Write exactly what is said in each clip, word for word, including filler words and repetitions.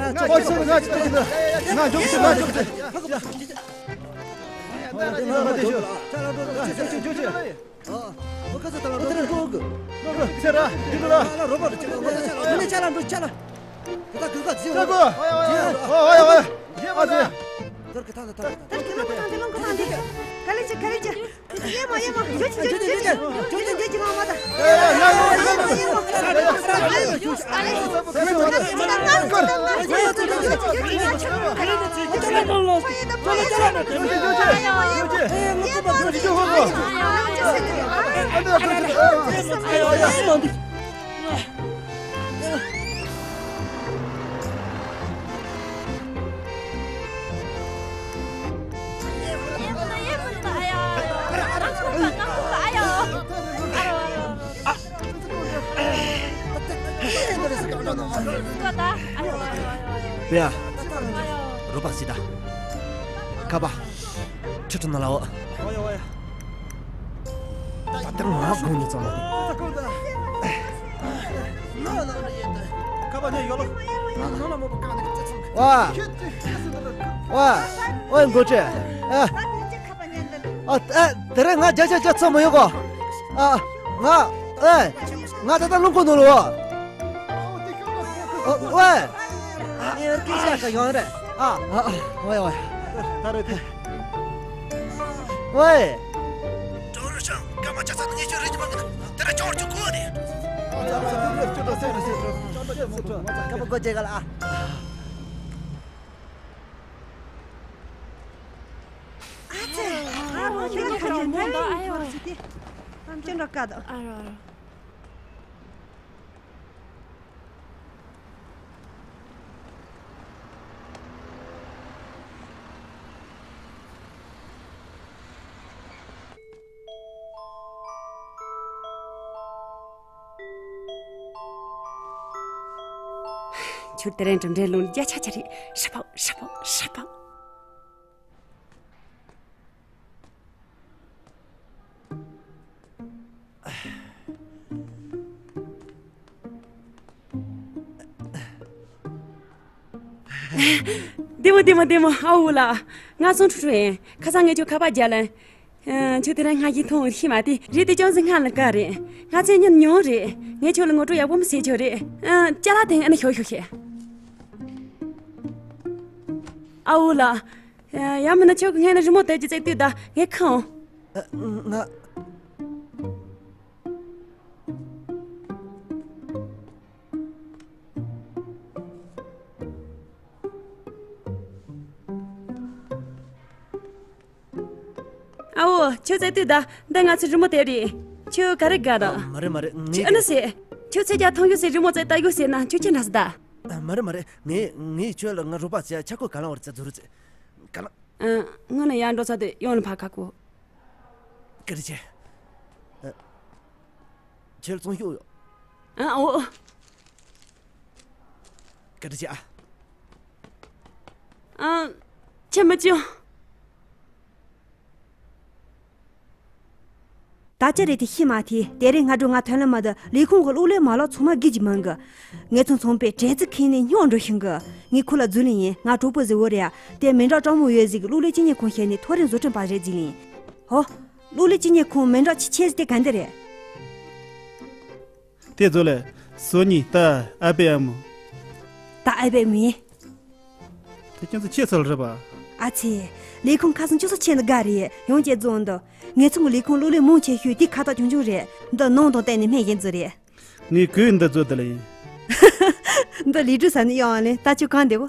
ང་ཅི་ང་ཅི་ང་འཇོག་ཅི་ང་འཇོག་ཅི། ང་མ་དེ་ཤོད། ང་འཇོག་ཅི་འཇོག་ཅི། ཨ། ཨོ་ཁ་ཚ་ད་ལ་འགྲོ་འགྲོ་གི། འགྲོ་འགྲོ་ཚེ་ར་འདི་འགྲོ་ལ། ལ་རོ་པ་རུ་ཅི་ང་ད་ཆ་ལ་འདི་ནས་ཆ་ལ་འགྲོ་ཆ་ལ། ད་ད་གི་ག་ཅི་ང་ད་ཆ་ལ། ཨོ་ཡ་ཨོ་ཡ་ཨོ་ཡ། ཨ་ཙི། ད་གི་ད་ད་ད་ད་གི་ལོང་གི་ཐང་གི་ལོང་གི་ཐང་གི། ག་ལེ་ཅི་ག་ལེ་ཅི། ཡེ་མ་ཡེ་མ་ཇོ་ཅི་ཇོ་ཅི་ཇོ་ཅི་ཇོ་ཅི་ཇོ་ཅི་ང་མ་ད། ཡེ་མ་ཡེ་མ་ཡེ་མ། པེ་ཡ། རོ་པ་སི་ད། ཁ་པ། ཁྲི་ཁྲི་ན་ལའོ། ད་ལྟ་ང་དགོང་ནས་ཙམ་ལ། ཨ། ཨ། ཨོ་འགོ་ཁྲིད། ཨ། ཨ། ཨ། དེ་རིང་ང་བརྒྱ་ཆ་བརྒྱ་ཚོད་མི་ཡོང་གོ། ཨ། ང་། ཨེ། ང་ད་ལྟ་རླངས་འཁོར་ནང་ལ་ཡོད། ཨ། ཨོ། ཨ། ཨེ། སྐད་ཆ་ག་ཡོང་རེད། ཨ། ཨ། ཨ། ཝེ་ཝེ། ད་རེད་དེ། ཝེ། ཀྲོའུ་རུ་ཤང་། སྐར་མ་ཆ་ཚང་ངེས་ཅོར་རེད་ཀྱི་མ་འདུག་དེ་ར་ཅོར་ཅོ་ཁོ་རེད། སྐར་མ་སྒོ་རྒྱག་ག་ལ། ཨ། ཨ་ཙི། ཨ་རོ་ཁྱོད་ཁ་ཉན་ཐལ་ཡོད་ཁོ་ར་ཟེར་ཏེ། ཨ་ཅོ་འགྲོ་ཀ་དོ། ཨ་རོ་ཨ་རོ། ཁྱོད་དེ་རིང་གྲུབ་འབྲས་ལོན་རྒྱ་ཆ་ཆ་རེད། ཧྲ་པའོ་ཧྲ་པའོ་ཧྲ་པའོ། བདེ་མོ་བདེ་མོ་བདེ་མོ། ཨ་འུ་ལགས། ང་ཚོང་ཁྲུ་ཁྲུ་ཡིན། ཁ་སང་ངས་ཁྱོད་ཁ་པར་རྒྱག་ལ། ཨ། ཁྱོད་དེ་རིང་སྔ་གྱི་མཐོང་ཤེས་མ་དེ་རེད་དེ། ཅུང་ཟད་སྔ་ལ་ག་རེད། ང་ཚོས་ཉིན་ཉུང་རེད། ངས་ཁྱོད་ལ་ངོ་སྤྲོད་ཡག་པོ་མི་བྱེད་ཆོག་རེད། ཨ། ཅ་ལག་དེ་ཨ་ནི་ཤོག་ཤོག་ཤེས། ཨ་འུ་ལགས། ཡང་མིན་ན་ཁྱོད་ཀྱི་སྔས་ན་རི་མོ་དེབ་ཀྱི་བརྩེགས་དུས་ད་ངས་ཁེངས། ཨ། ང་། ཨ་འུ། ཁྱོད་བརྩེགས་དུས་ད་འདི་ང་ཚོའི་རི་མོ་དེབ་རེད། ཁྱོད་ག་རེ་དགའ་ར། ཨ། མ་རེད་མ་རེད། ངས་ཁྱོད་ཨ་ནི་ཟེར། ཁྱོད་ཚེ་རྒྱ་ཐང་ཡོད་ཟེར་རི་མོ་བརྩེགས་ལྟ་ཡོད་ཟེར་ན་ཁྱོད་ཁྱེད་འདྲ་ཟེར་ད། ཨ། མ་རེད་མ་རེད། ངས་ངས་ཁྱོད་ལ་ང་རོགས་པ་བྱས་ཆ་བགོས་ག་ལང་བར་བྱས་ཛུ་རུ་བྱས། ག་ལང་། ཨ། ང་ནི་ཡར་འགྲོ་ཚར་དུས་ཡོང་ལ་ཕར་ཁ་ཁུ། སྐད་ཆ། ཨ། ཁྱོད་ལ་ཚོང་ཤོག་ཡོད། ཨ། འོ། སྐད་ཆ། ཨ། ཁྱེད་མི་ཅི། ད་ཅི་རེད་དེ་ཤི་མ་ཐི། དེ་རིང་སྔ་དྲོ་ང་ཐོན་ལམ་མ་དུ་ལས་ཁུངས་ཀྱི་གློག་ཀླད་མ་ལག་ཚང་མ་སྒུག་གི་མང་གི། ངེད་ཚོ་ཚོང་པས་དྲན་ཚུལ་ཁེངས་ནས་སྙོག་འགྲོ་ཤིང་གི། ངས་ཁོ་ལ་རྫུན་ལས་ཡིན། ང་གྲོགས་པོ་ཟིག་བོ་རེད་ཡ། དེ་མི་འདྲ་གྲོགས་མོ་ཡོད་ཟིག་གི་གློག་ཀླད་སྤྱི་གཉེར་ཁང་བཤད་ནས་ཐོ་རེ་བཟོ་སྐྲུན་པ་རེད་ཟིག་ལས་ཡིན། ཧོ། གློག་ཀླད་སྤྱི་གཉེར་ཁང་མི་འདྲ་ཆེ་ཆེ་ཟིག་དེ་ག་འདི་རེད། དེ་ཚོ་ལས་སོ་གཉིས་ད་ཨ་པེ་ཨ་མོ། ད་ཨ་པེ་མི། དེ་ཁྱེད་ཚོ་ཁྱེད་ཚོ་ལ་རེད་པ། ཨ་ཚེ། ལས་ཁུངས་ཁ་སང་ཅུ་སོ་ཆེ་འདི་དགའ་རེད། ཡང་ཁྱེད་རྫོང་འདི། ངེད་ཚོ་ལས་ཁུངས་གློག་ཀླད་མང་ཆེ་ཤོས་དེ་ཁ་ཐག་ཆུང་ཆུང་རེད། འདི་ནང་དང་བསྟན་ནས་སྨན་གཞན་ཚོ་རེད། ངས་གོས་འདི་བཟོ་དེ་ལ་ཡིན། འདི་ལས་སྒྲུབ་ས་ནས་ཡོང་བ་ལས་ད་ཁྱོད་གང་བདེ་བོ།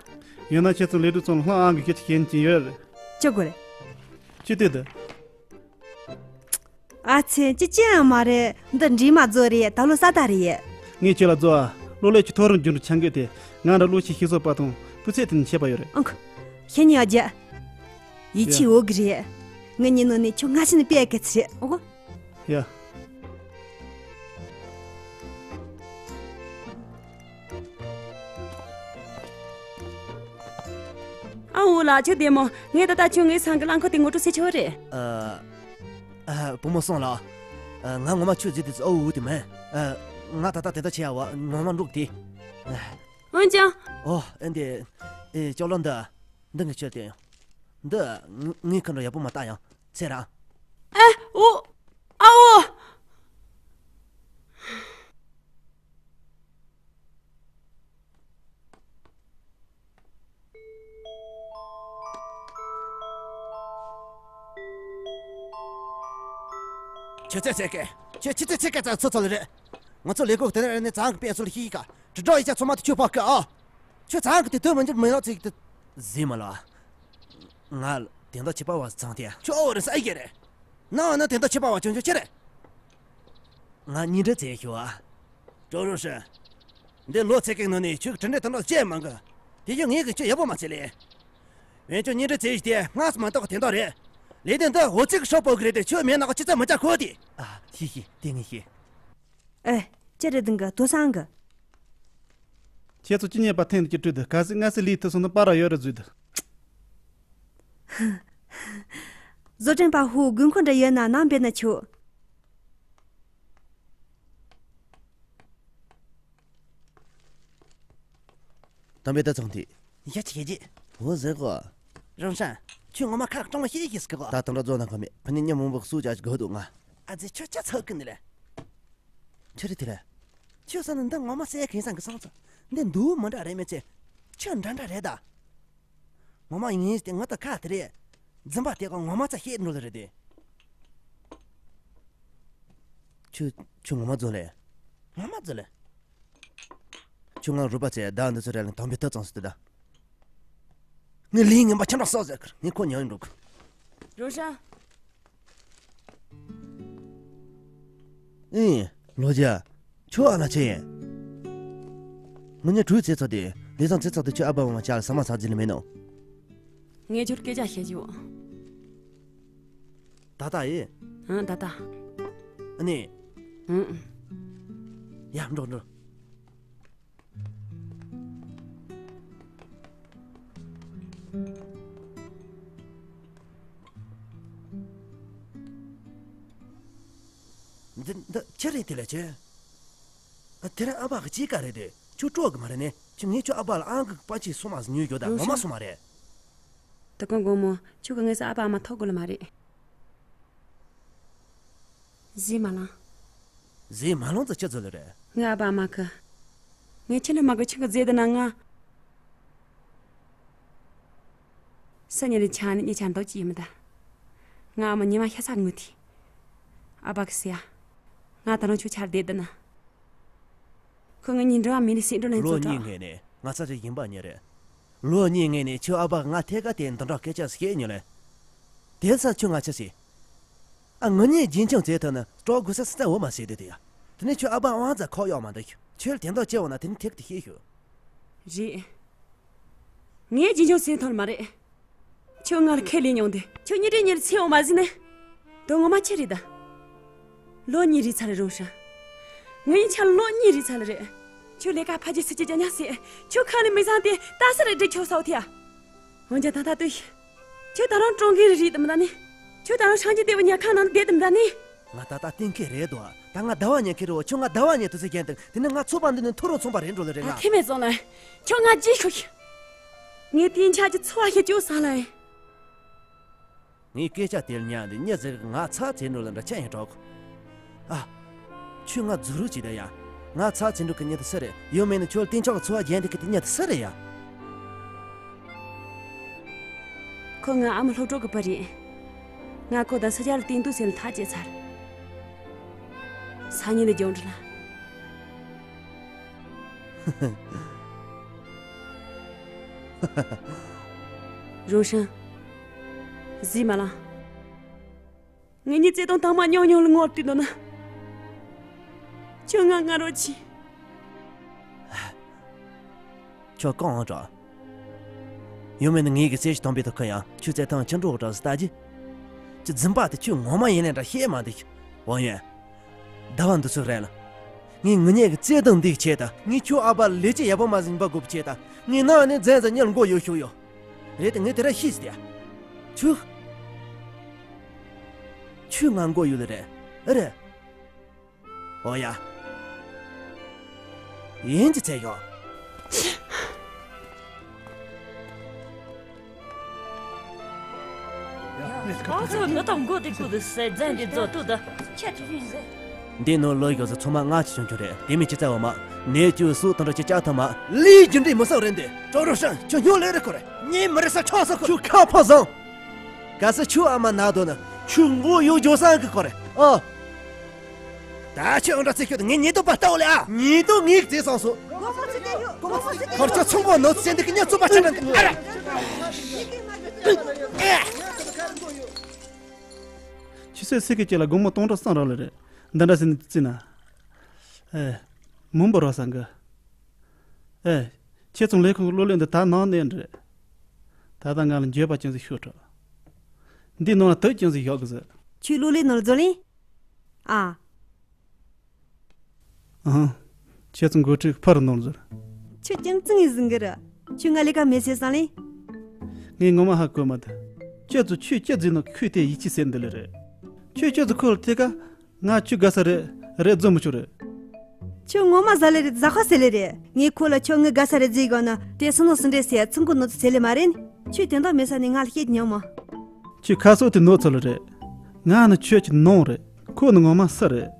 ཡང་ན་ཁྱེད་ཚོ་ལས་སྒྲུབ་ཚང་ལ་ལྷང་ཨང་གི་སྐད་ཆ་ཤེས་ཀྱིན་ཡོད་རེད། ཅི་དགོས་རེད། ཅི་ལྟོས་དེ། ཨ་ཚེ། ཅི་ཅི་ཡང་མ་རེད། འདི་འདྲེས་མ་བཟོ་རེད། ད་ལོ་ས་ད་རེད། ངས་ཁྱོད་ལ་བཟོ་ཨ། གློག་ཀླད་ཀྱི་ཐོ་རངས་རྒྱུ་འགྲུལ་ཆང་གི་དེ། ང་འདྲ་གློག་ཆེན་ཤེས་སོ་པ་དང་སྤུས་ཚད་དེ་ནས་ཆད་པ་ཡོད་རེད། ཨང་ཁུ། ཁྱེད་གཉིས་ཡ་རྒྱ། ཡིད་ཆེས་ཡོད་གི་རེད། ངའི་ཉིན་ནང་ནས་ཁྱོད་སྔ་ཕྱི་ནས་དཔེ་གལ་ཆེ་རེད། ཨོ་གོ། ཡ། ཨ་འུ་ལགས། ཁྱོད་བདེ་མོ། ངས་ད་ལྟ་ཁྱོད་ངའི་སང་གི་རླངས་འཁོར་དེ་ངོ་སྤྲོད་བྱེད་ཆོག་རེད། ཨ། ཨ། བུ་མོ་སོང་ལགས། ཨ། ང་ངོ་མ་ཁྱོད་ཟེར་དུས་ཨ་འུ་དེ་མིན། ཨ། ང་ད་ལྟ་དེ་ལྟ་བྱེད་ཡ་བ་ངོ་མ་འགྲོ་གི་དེ། ཨ། འོན་ཀྱང་། ཨོ། ཨེ་འདི། ཨེ། ཅོག་ལོ་འདི། འདི་ངས་ཁྱོད་སྟེར་ཡོང་། འདི་ངས་ཁྱོད་འདྲ་ཡག་པོ་མ་བལྟ་ཡང་ཚེ་ར། ཨེ། འོ། ཨ་འོ། ཁྱོད་ཚོས་ཟེར་གི། ཁྱོད་ཁྱི་ཚོས་ཚེ་སྐད་ཚ་ཚོ་ཚོ་ལ་རེད། ང་ཚོ་ལས་ཁུངས་དེ་ནས་ནས་ཙང་གི་དཔེ་སྲོལ་ཤེས་ཡིན་ག་དྲིལ་བསྒྲགས་ཡིག་ཆ་ཚང་མ་དུ་ཁྱོད་ཕོག་གི་ཨ། ཁྱོད་ཙང་གི་དེ་དོན་མི་འཇིག་མི་ལོག་ཚིག་དུ། ཟིན་མ་ལ། ང་དེ་འདྲ་ཁྱི་པ་བ་ཚང་དེ་ཁྱོད་འོ་རེ་ས་ཡི་གེ་རེད། ནའོ་ན་དེ་འདྲ་ཁྱི་པ་བ་ཆུང་ཆུང་ཁྱི་རེད། ང་གཉིས་འདྲ་བཙལ་ཞུ་ཨ། ཀྲོ་རུ་ཧྲི། འདི་ལོ་ཚད་ཀྱི་ནང་ནས་ཁྱོད་ཀྱི་དྲིན་ལན་དེ་འདྲ་བྱས་མ་གི། དེ་ཡང་ངས་ཀྱི་ཁྱོད་ཡག་པོ་མ་བྱས་ལེ། ཡང་ཁྱོད་གཉིས་འདྲ་བཙལ་ཞུ་དེ་སྔགས་སུ་མ་གཏོགས་དེ་འདྲ་རེད། ལས་དོན་འདི་འོ་ཚིག་གི་ཧྲོ་པོ་གི་རེད་དེ་ཁྱོད་མེད་ན་གི་ཅི་ཙམ་མི་བྱ་ཁོ་དེ། ཨ། ཤི་ཤི་དེ་ངས་ཤི། ཨེ། ཅི་རེད་འདུག་གི་དོ་སང་གི། ཁྱེད་ཚོ་ཅི་ཉེས་པ་ཐེངས་ཀྱི་སྤྲོད་དུ་ག་ཟིག་ང་སི་ལི་ཐུ་སོང་ན་པ་ར་ཡོད་རེད་བཟོས་དུ། བཟོ་སྐྲུན་པ་ཧུ་དགོས་མཁོ་འདྲ་ཡོད་ན་ནང་འབེབས་ན་ཆོག་དམ་པའི་ད་ཚང་དེ། ཡ་ཆི་ཡ་ཅི། འོ་ཟེར་གོ། རང་ཤང་། ཁྱོད་ངོ་མ་ཁ་རག་གྲང་མ་ཤེས་ཤེས་སྐི་གོ། ད་དང་འདྲ་བཟོ་ན་ཁ་མེད་ཕ་ནི་ཉམ་མང་པོ་སུ་ཅག་གི་དུ་ང་། ཨ་ཙི་ཁྱོད་ཅག་ཚག་གི་ནི་ལེ། ཁྱོད་རེད་དེ་ལེ། ཁྱོད་ས་ནི་འདི་ངོ་མ་སེ་གེ་སང་གི་སང་ཚོ། འདི་འདུག་མི་འདྲ་རེད་མི་ཚེ། ཁྱོད་འདྲ་འདྲ་རེད་ད། ངོ་མ་ཡིན་ཏེ་ང་ད་ཁ་དེ་རེད། རྫུན་པ་དེ་ག་ངོ་མ་ཚ་ཤེས་འགྲོ་ལེ་རེད་དེ། ཁྱོད་ཁྱོད་ངོ་མ་རྫུན་ལེ། ངོ་མ་རྫུན་ལེ། ཁྱོད་ང་རུ་པ་ཚེ་ད་འདི་ཚོ་རེ་ལ་དམ་པའི་ཐབ་ཙང་སུ་དེ་ད། ངས་ལིའི་ངན་པ་ཁྱམ་ར་སོག་ཟེར་ཁར་ངས་ཁོ་ཉོན་འགྲོ་གི། རོ་ཤ། ཨིན། ལོ་རྒྱ། ཁྱོད་ཨ་ལ་ཆེ་ཡིན། ངུ་ཉག་གྲོས་ཚེ་ཚོ་དེ་ལས་བཟང་ཚེ་ཚོ་དེ་ཁྱོད་ཨ་བ་བ་མ་ཆ་ལ་ས་མ་ས་རྫི་ལ་མེད་ནོ། ངས་ཁྱོད་སྐད་ཆ་བཤད་རྒྱུ། ད་ལྟ་ཡིན། ཨང་ད་ལྟ། ཨ་ནི། ཨང་། ཡ་འགྲོ་འགྲོ། འདི་འདི་ཁྱི་རེད་དེ་ལ་ཁྱི། ཨ་དེ་རིང་ཨ་ཕ་གི་ཅི་ག་རེད་དེ་ཁྱོད་སྤྲོ་གི་མ་རེད་ནི་ཁྱི་ངས་ཁྱོད་ཨ་ཕ་ལ་ཨང་གི་པ་ཅི་སོང་མ་ཉོས་ཡོད་ད་ངོ་མ་སོང་མ་རེད། ད་གོང་དགོང་མོ་ཁྱོད་ཀྱི་ངེས་ས་ཨ་ཕ་ཨ་མ་ཐོག་གོ་ལ་མ་རེད། ཟས་མ་ལང་། ཟས་མ་ལང་ཙི་ཆི་ཟོ་ལེ་རེད། ངའི་ཨ་ཕ་ཨ་མ་གི། ངས་ཁྱི་ལ་མ་གི་ཁྱི་གི་རྫས་དེ་ན་ང་། སི་ཉི་ལི་ཆ་ནི་ཉི་ཆ་འདོག་ཅི་ཡིན་མི་ད། ང་ཨ་མ་ཉི་མ་ཤ་ཚ་ངུ་ཐི། ཨ་ཕ་གི་སི་ཡ། ང་ད་རང་ཆུ་ཆར་བསྡད་དེ་ན། ཁོ་ངའི་ཉིན་འགྲོ་བ་མི་ལི་སྲིད་འགྲོ་ལེན་ལོ་ཚོ་གཉིས་གྲོགས། སྔས་ནས་ང་ཚ་ཞིག་ཡིན་པ་ཉེ་རེད། ལོ་གཉིས་སྔས་ནས་ཁྱོད་ཨ་ཕ་ང་ཐད་ཀ་དེ་འདི་འདྲ་སྐད་ཆ་བཤད་མྱོང་ལེ། དེ་ས་ཁྱོད་ང་ཆ་ཞིག་ཨ་ང་གཉིས་རྒྱུན་འཁྱོངས་བྱས་ཐུབ་ན་སྤྲོ་དགོས་ས་སི་ཙ་འོ་མ་ཟེར་དུས་དེ་ཡ། དེ་ནས་ཁྱོད་ཨ་ཕ་དབང་རྩ་ཁོག་གཡོག་མ་འདུག་ཁྱོད་དེ་འདྲ་བྱས་འོ་ན་དེ་ནི་ཐེག་དེ་ཤེས་ཤོག་རེད། ངས་རྒྱུན་འཁྱོངས་ཟིན་ཐུབ་མ་རེད། ཁྱོད་ང་ལ་ཁས་ལེན་མྱོང་དེ་ཁྱོད་གཉིས་འདྲེ་གཉིས་ལ་ཚེ་འོ་མ་ཟིན་ནས། དོན་ངོ་མ་ཆི་རེད་ད། ལོ་གཉིས་རིག་ཚར་རེད་རུང་ཧྲ། ངའི་ཆ་ལོ་གཉིས་རིག་ཚར་རེད། ཁྱོད་ལས་ཀ་ཕ་རྒྱུ་སི་ཅི་ཅ་ཉ་སི། ཁྱོད་ཁ་ནས་མི་བཟང་དེ་ད་སི་རེད་འདྲེ་ཁྱོད་སའོ་ཐི་ཡ། འོན་ཀྱང་ད་ལྟ་དུས། ཁྱོད་ད་རང་ཀྲོང་གི་རིག་དམ་ད་ནི། ཁྱོད་ད་རང་ཧྲང་ཅི་དེ་བ་ཉ་ཁ་ནང་བསྡད་དམ་ད་ནི། ང་ད་ལྟ་གཏན་འཁེལ་རེད་དོ། ད་ང་ཟླ་བ་ཉལ་ཁེ་རེད་བ། ཁྱོད་ང་ཟླ་བ་ཉལ་དུས་ཚོད་རྒྱན་དུ་དེ་ནི་ང་ཚོ་པ་འདི་ནི་ཐོ་རུ་ཚོང་པ་རེད་འགྲོ་ལེ་རེད་ང་། ཐེ་མེད་ཙོང་ལ། ཁྱོད་ང་ཅི་ཤོད་ཤི། ངས་གཏན་ཆགས་ཀྱི་འཚོ་བ་ཤེས་ཅོ་ས་ལ། ངས་སྐད་ཆ་དེར་ཉན་དེ་མྱི་ཟེར་གི་ང་ཚ་ཚེ་འགྲོ་ལ་འདྲ་ཆ་ཡིན་གྲོགས། ཨ། ཁྱོད་ང་རྫུ་རུ་བྱེད་ད་ཡ། ང་ཚ་ཚེ་འགྲོ་གི་མྱི་དེ་སུ་རེད། ཡོད་མེད་ནི་ཁྱོད་གཏན་ཆགས་ཀྱི་འཚོ་བ་རྒྱན་དེ་གི་དེ་མྱི་དེ་སུ་རེད་ཡ། ཁོ་ང་ཨ་མ་སློབ་གྲོགས་གི་བུ་རེད། ང་ཁོ་དང་སུ་ཇ་ལ་བསྟན་དུས་ཟེར་ལ་ཐག་བཅད་ཚར། སང་ཉིན་ལ་རྒྱང་འགྲོ་ལ། རུང་ཧྲན། ཟིག་མ་ལང་། ངེད་གཉིས་བརྩེ་དུང་དྭངས་མ་ཉུང་ཉུང་ལ་ངོ་བསྟོད་འདུག་ན། ཁྱོད་ང་ང་རོ་ཆི། ཁྱོད་གང་འདྲ། ཡོད་མེད་ནི་ངེད་ཀྱི་བརྩེ་ཞིང་དམ་པའི་ཐོག་ཁ་ཡང་ཁྱོད་བརྩེ་དང་ཁྱི་འགྲོ་འདྲ་ཟི་ལྟ་རྒྱུ། ཁྱི་རྫུན་པ་དེ་ཁྱོད་ངོ་མ་ཡིན་ནས་འདྲ་ཤེས་མ་འདུག་ཝང་ཡོན། ཟླ་བ་འདི་ཚོ་རེད་ལ། ངས་ངུ་ཉེས་ཀྱི་བརྩེ་དུང་འདིའི་ཆེད་དུ་ངས་ཁྱོད་ཨ་ཕ་ལས་ཀྱི་ཡག་པོ་མ་ཟིན་པ་དགོས་པའི་ཆེད་དུ་ངས་ནང་ནས་རྫན་ཟ་ཉལ་མགོ་ཡོད་ཤོག་ཡོད། རེད་དེ་ངས་དེ་ར་ཤེས་སི་དེ། ཁྱོད། ཁྱོད་ང་མགོ་ཡོད་ལ་རེད། ཨ་རེད། ཨོ་ཡ། ཡིན་གྱི་ཚད་ཡོད། ཨ་ཚོ་ང་དང་མགོ་དེ་ཀུ་དུ་སེ་ཛན་དེ་ཛོ་ཏུ་ད། ཁྱེད་དེ་ཡིན་ཟེ། འདི་ནོ་ལོ་ཡོ་ཟེ་ཚང་མ་ང་ཅི་བྱུང་ཁྱོད་རེད། དེ་མི་ཅི་ཙ་བ་མ། ནེ་ཅུ་སུ་དང་འདྲ་ཅི་ཅག་ཐ་མ། ལི་རྒྱུ་འབྲས་མི་སོག་རེད་འདི། ཀྲོ་རོ་ཤང་ཁྱོད་སྨྱོ་ལེ་རེ་ཁོ་རེ། ཉིན་མི་རེ་ས་ཆོག་ས་ཁོ། ཁྱོད་ཁ་ཕོ་བཟང་། ག་ས་ཁྱོད་ཨ་མ་ན་དོ་ན། ཁྱོད་མགོ་ཡོ་ཇོ་སང་གི་ཁོ་རེ། ཨ། ད་ཁྱོད་འདྲ་ཚེ་ཁྱོད་ངའི་ཉེས་རྡུང་པ་ལྟ་བ་ལ་ཨ། ཉེས་རྡུང་ངས་བརྩིས་སོང་སོ། ཁོར་ཁྱོད་ཚོང་པོ་ནོ་ཚེ་འདི་གི་ཉ་ཚུགས་པ་ཆ་ན་ཨ་ར། ཁྱི་སེ་སེ་གི་ཅེ་ལ་དགོང་མོ་སྟོང་ཕྲག་གསུམ་རག་ལེ་རེད། འདི་འདྲ་ཟེར་ནས་བརྩིས་ན། ཨེ། མུན་པ་རོ་ས་འགི། ཨེ། ཁྱེད་ཚོང་ལས་ཁུངས་གློག་ཀླད་འདི་ད་ནང་གནས་འདྲི། ད་ལྟ་ང་ལ་འགྱོད་པ་ཅན་ཟིག་ཤོར་ཐལ། འདི་ནང་ལ་དུག་ཅན་ཟིག་ཞོག་གི་ཟེར། ཁྱོད་གློག་ཀླད་ནང་ལ་འཛུལ་ལེ། ཨ། ཨང་། ཁྱེད་ཚོ་འགོ་ཁྲིད་ཕར་ནོར་ཟེར། ཁྱོད་ཀྱང་ཙི་ངེ་ཟིན་གི་ར། ཁྱོད་ང་ལས་ཀ་མེད་ཟེར་སང་ལེ། ངས་ངོ་མ་ཧ་གོ་མ་ཐུབ། ཁྱེད་ཚོ་ཁྱོད་ཁྱེད་ཟིན་ནོ་ཁོས་དེ་ཡིད་ཆེས་ཟེར་འདི་ལེ་རེད། ཁྱོད་ཁྱེད་ཚོ་ཁོ་ལ་དེ་ཀ་ང་ཁྱོད་དགའ་ས་རེད་རེད་རྫོན་མི་ཆོག་རེད། ཁྱོད་ངོ་མ་ཟ་ལེ་རེད་ཟ་ཁ་ཟེར་ལེ་རེད། ངས་ཁོ་ལ་ཁྱོད་ངའི་དགའ་ས་རེད་ཟེར་གོ་ན་དེ་སུ་ནོ་སུ་འདྲེ་ཟེར་ཚང་གི་ནོ་ཚོ་ཟེར་ལེ་མ་རེད། ཁྱོད་དེ་འདྲ་མེད་ས་ནས་ང་ལ་བཤད་ཉོ་མོ། ཁྱོད་ཁ་སོ་དེ་ནོ་ཚོ་ལ་རེད། ང་ནི་ཁྱོད་ཀྱི་ནོ་རེད། ཁོ་ནི་ངོ་མ་སུ་རེད།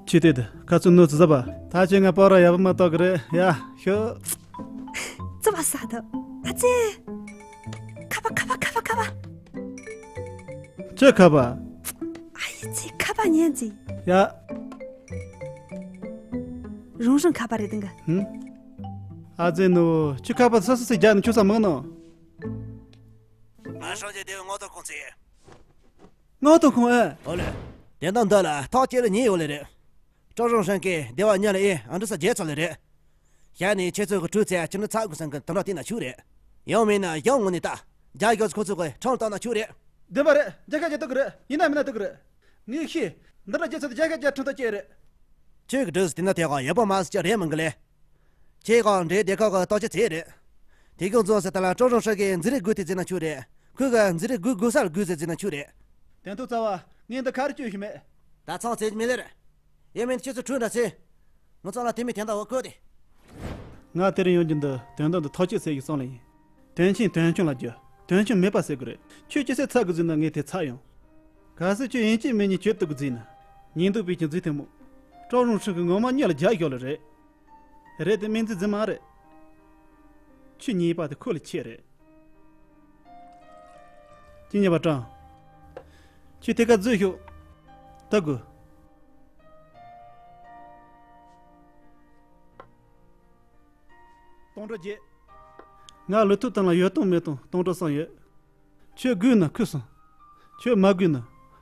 ཁྱོད་དེ་དེ་ཁ་ཚོ་ནོ་ཚོ་ཟ་བ། ད་ཁྱོད་ང་པར་ར་ཡག་པོ་མ་གཏོགས་གི་རེད་ཡ་ཤོ། ཙི་བ་ས་དོ། ཨ་ཙི། ཁ་པ་ཁ་པ་ཁ་པ་ཁ་པ། ཁྱོད་ཁ་པ། ཨ་ཡེ་ཙི་ཁ་པ་ཉན་ཙི། ཡ། རང་རང་ཁ་པ་རེད་དང་གི། ཧུམ། ཨ་ཙི་ནོ་ཁྱོད་ཁ་པ་ས་ས་སི་རྒྱ་ནི་ཁྱོད་ས་མང་ནོ། ང་ཧྲང་ཅེ་སྡེ་བའི་མངགས་གཏོང་ཁང་ཚན། མངགས་གཏོང་ཁང་ཨེ། ཨོ་ལེ། དེ་འདྲ་འདི་ལ་ཐག་བཅད་ལ་ཉེ་ཡོད་ལེ་རེད། ཀྲོ་རོང་ཧྲན་གྱིས་སྡེ་བ་ཉ་ལ་ཨེ་ཨ་འདྲ་ས་རྒྱལ་ཚོ་ལེ་རེད། ཞག་ནས་ཁྱེད་ཚོ་གི་གྲོས་ཚད་ཅི་འདྲ་ཚགས་དགོས་སམ་གི་དེ་འདྲ་བལྟས་ན་ཆོག་རེད། ཡང་མིན་ན་ཡང་ངོ་ནས་ད་རྒྱ་གཞུང་ཁོ་ཚོ་གི་ཁྲིམས་བཏང་ན་ཆོག་རེད། བདེན་པ་རེད། རྒྱལ་ཁབ་རྒྱལ་ཐོབ་གི་རེད། ཡིན་ན་མིན་ན་ཐུབ་གི་རེད། ངས་ཤེས། འདི་འདྲ་རྒྱལ་ཚོ་དང་རྒྱལ་ཁབ་རྒྱལ་ཁྲིམས་ཐག་བཅད་རེད། ཁྱོད་ཀྱི་གྲོས་སུ་དེ་འདྲ་ཐད་ཀ་ཡག་པོ་མ་ཟིག་ཅིག་རེད་མིན་གི་ལེ། ཁྱེད་ཀྱང་འདྲེ་སྡེ་ཁག་གི་རྟོག་དཔྱོད་ཚད་རེད། དེ་གང་ཚོ་ཟེར་ད་ལ་ཀྲོ་རོང་ཧྲན་གྱིས་འཛིང་རེས་དགོས་ཏེ་བརྩིས་ན་ཆོག་རེད། ཁོས་ག་འཛིང་རེས་དགོས་དགོས་ས་ལ་དགོས་ཟེར་བརྩིས་ན་ཆོག་རེད། དོན་ཐོག་རྩ་བ། ངས་འདི་ག་རེ་བཅོས་ཤིག་མེད། ད་ཚང་ཚེ་མི་ལེར། ཡིན་མིན་ཁྱེད་ཚོ་གྲོས་འདྲ་ཚེ། ངོ་ཚང་ལ་དེ་མི་དེ་འདྲ་བ་བཀོད་དེ། ང་དེ་རིང་ཡོང་རྒྱུ་འདི་དོན་དག་འདི་ཐག་གཅོད་ཟེར་གྱི་སོང་ལ་ཡིན། དོན་ཆེན་དོན་ཆུང་ལ་རྒྱུ། དོན་ཆུང་མེད་པ་ཟེར་དགོས་རེད། ཁྱོད་ཅི་ཟེར་ཚ་གི་འཛིན་ན་ངས་དེ་ཚ་ཡོང་། གལ་སྲིད་ཁྱོད་ཡིན་གཅིག་མིན་གཉིས་གྱོད་གཏུག་གི་འཛིན་ན། ཉིན་དུ་པའི་ཀྱི་འཛིན་ཐེངས་མོ། ཀྲོ་རོང་ཧྲན་གྱི་ངོ་མ་གཉིད་ལ་རྒྱག་ཞོག་ལ་རེད། རེད་དེ་སྨན་རྩིས་རྫུན་མ་རེད། ཁྱོད་ཉེས་པ་དེ་ཁོ་ལ་ཁྱེད་རེད། ཅི་ཉེས་པ་དྲང་། ཁྱོད་དེ་ག་འཛུལ་ཤོག་ལྟ་དགོས། སྟོང་ཕྲག་བརྒྱད། ང་ལུས་ཐུབ་སྟངས་ལ་ཡོད་སྟངས་མེད་སྟངས་སྟོང་ཕྲག་གསུམ་ཡོད། ཁྱོད་དགོས་ན་ཁུར་སོང་། ཁྱོད་མ་དགོས་ན་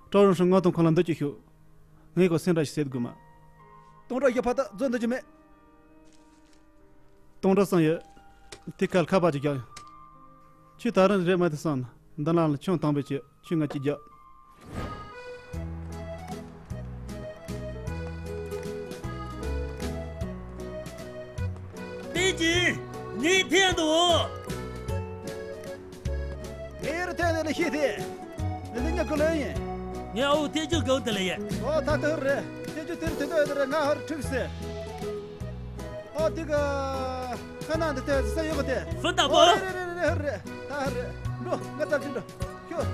ཀྲོ་རོང་ཧྲན་མངགས་གཏོང་ཁང་ལ་འདི་གཅིག་ཤོག་ངས་ཁོ་སེམས་ཁྲལ་ཞིག་བྱེད་དགོས་མ། སྟོང་ཕྲག་བཞི་ཕ་ད་རྫོགས་འདི་གཅིག་མེད། སྟོང་ཕྲག་གསུམ་ཡོད། དེ་ཁར་ཁ་པར་ཅིག་རྒྱག་ཡོང་། ཁྱོད་ད་རུང་རེད་མ་དེ་བསམ་ན་འདི་ལ་ལ་ཆུང་དང་པོའི་ཆེད་ཁྱོད་ང་གཅིག་རྒྱག་པེ་ཅིན། ངས་འཐེན་འདུག་ངས་རུ་འཐེན་ནས་ལ་ཤེས་ཏེ། ལི་ལི་ཉག་གི་ལོས་ཡིན། ངས་ཨའུ་ཐེ་ཅུ་གའུ་དེ་ལ་ཡིན། ཨོ་ད་དེ་རེད། ཐེ་ཅུ་དེར་དེ་འདོད་དེ་རེད། ང་ཧར་ཁྲིག་སེ། ཨོ་དེ་ག་ཁ་ནང་དེ་དེ་ས་ཡོད་པ་དེ། ཧྥུན་ཏ་པོ། ཨོ་རེད་རེད་རེད་རེད། ད་ཧར་རེད། འགྲོ་ང་ཙམ་ཅིག་འགྲོ། ཁྱོད།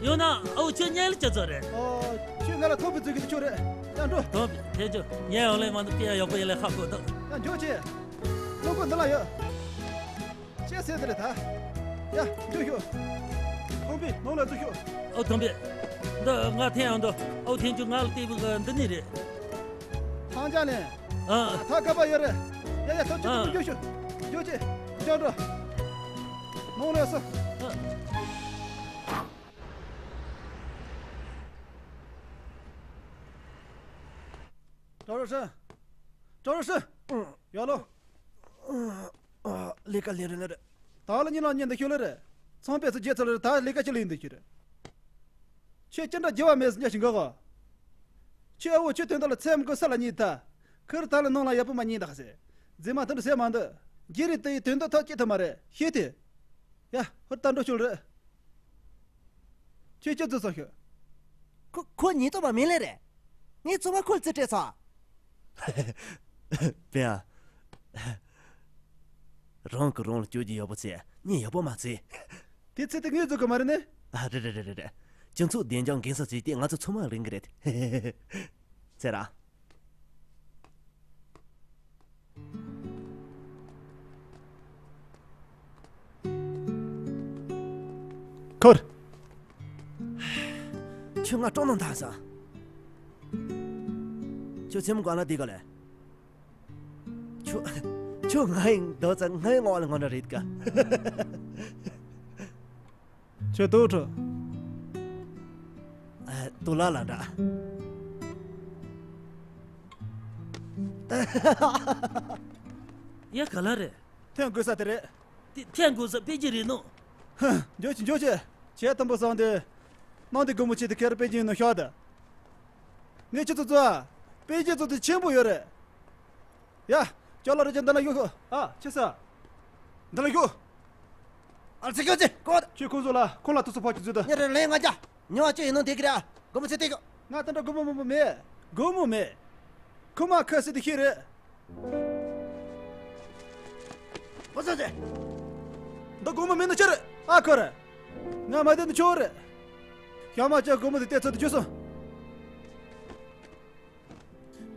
ཡོང་ན་ཨའུ་ཁྱོད་གཉེན་ལ་ཅི་ཚོད་རེད། ཨོ། ཁྱོད་ང་ལ་ཐོབ་པའི་ཚུལ་གྱིས་ཆོག་རེད། ཡ་འགྲོ། ཐོབ་པའི་ཐེ་ཅུ་གཉེན་ཡོང་ལེ་མ་འདུག་པི་ཡ་ཡག་པོ་ཡིན་ལེ་ཧ་གོ་འདུག་ཡ་འགྱོ་ཆེ། རླུང་ཁོག་འདི་ལ་ཡོད། ཅེས་ཟེར་དེ་རེད་ད། ཡ་འགྱོ་ཤོག་ཐོང་པི་ནང་ལ་འཛུལ་ཤོག་ཨོ་ཐོང་པི། འདི་ང་འཐེན་ཡོང་འདུག་ཨོ་ཐེན་ཆུ་ང་ལ་སྟེར་བུ་གི་འདི་ནི་རེད། ཐང་ཅག་ནས། ཨ། ད་ག་པ་ཡོད་རེད། ཡ་ཡ་ཐོབ་ཆུ་ཨ། ཐོབ་འགྱོ་ཤོག་འགྱོ་ཆེ། འགྱོ་འགྲོ། ནང་ལ་སོ། ཨ། ཀྲོ་རོ་ཧྲན། ཀྲོ་རོ་ཧྲན། ཡ་ལོ། ལས་ཀ་ལས་རེད་ལས་རེད། ད་ལ་ཉིན་ལ་ཉིན་འདི་ཤོད་ལས་རེད། ཚང་པས་སུ་རྗེས་ཚོ་ལས་རེད། ད་ལས་ཀ་ཅི་ལས་འདི་ཤོད་རེད། ཁྱོད་ཅི་འདྲ་རྒྱུ་བ་མེད་སུ་ཉ་ཞིག་འགག་གོ། ཁྱོད་ཨ་བོ་ཁྱོད་དོན་དག་ལ་ཚེམ་དགོས་ས་ལ་ཉིད་ད། ཁིར་ད་ལ་ནང་ལ་ཡག་པོ་མ་ཉིད་ད་ཟེར། རྫི་མ་དོན་དུ་ཟེར་མ་འདུག་རྗེ་རེད་དེ་ཡི་དོན་དག་ཐག་ཅི་ཐུབ་མ་རེད་ཤེས་ཏེ། ཡ་ཧུར་ད་འགྲོ་ཤོད་རེད། ཁྱོད་ཁྱོད་ཚོ་ཚོ་ཤོད། ཁོ་ཁོ་ཉེས་རྡུང་པ་མིན་ལེ་རེད། ངས་ཚོ་བ་ཁོ་ལ་རྩིས་སྤྲད་ཚོ། པེ་ཨ། རང་གི་རང་ལ་སྐྱོ་རྒྱུ་ཡག་པོ་ཚེ་ཉིན་ཡག་པོ་མ་ཚེ། དེ་ཚེ་དེ་ངས་བཟོ་གི་མ་རེད་ནི། ཨ། རེད་རེད་རེད་རེད། སྤྱི་ཚོགས་བདེ་འཇགས་འགན་སྲུང་ཟེར་དེ་ང་ཚོ་ཚང་མ་ལས་འགན་རེད། ཚེ་ར། ཁོར། ཁྱོད་ང་སྤྲོ་སྣང་འདར་སོང་། ཁྱོད་སེམས་གང་ལ་དེ་ག་ལས། ཁྱོད། ཁྱོད་ང་ཡིན་འདོད་ཙང་ང་ཡི་ངོ་ལ་ངོ་འདྲ་རེད་ག། ཁྱོད་ཏོག་ཁྲོ། ཨ། ཏོག་ལ་ལ་འདྲ། ཡ། ག་ལ་རེད། ཐོན་དགོས་ས་དེ་རེད། དེ་ཐོན་དགོས་ས་པེ་ཅིན་རེད་ནོ། ཧ། འཇོག་ཅིག་འཇོག་ཅིག་བྱས་དུམ་བུ་བཟང་དེ། ནང་དེ་སྒོར་མོ་ཆེ་དེ་ཁེར་པེ་ཅིན་ནང་ཤོག་དང་། ངས་ཁྱེད་ཚོ་ཚོ། པེ་ཅིན་ཚོ་དེ་ཆེན་པོ་ཡོད་རེད། ཡ། ཅོ་ལ་རེ་ཅན་འདི་ལ་ཡོད་ཤོག་ཨ། ཆེ་ས། འདི་ལ་ཡོད། ཨ། ཚེ་སྐྱོ་ཅེ་ཀོ། ཁྱོད་ཁོང་ཚོ་ལ་ཁོང་ལ་ཐུགས་སུ་ཕོག་ཅིག་བཟོས་ད། ཉེ་རེ་ལས་ང་ཅག་ཉོ་ཅི་ཡིན་ནོ་དེ་གི་ར། སྒོར་མོ་ཚེ་དེ་གི། ང་ད་འདྲ་སྒོར་མོ་མང་པོ་མེད། སྒོར་མོ་མེད། ཁུ་མ་ཁ་སི་དེ་ཤི་རེད། བུ་ཚ་ཚེ། འདི་སྒོར་མོ་མེད་ནི་ཆི་རེད། ཨ་ཁོ་རེད། ང་མ་བསྡད་ནི་ཆོ་རེད། ཞག་མ་ཅག་སྒོར་མོ་དེ་ཏེ་ཚོ་དེ་བཅུ་སོང་།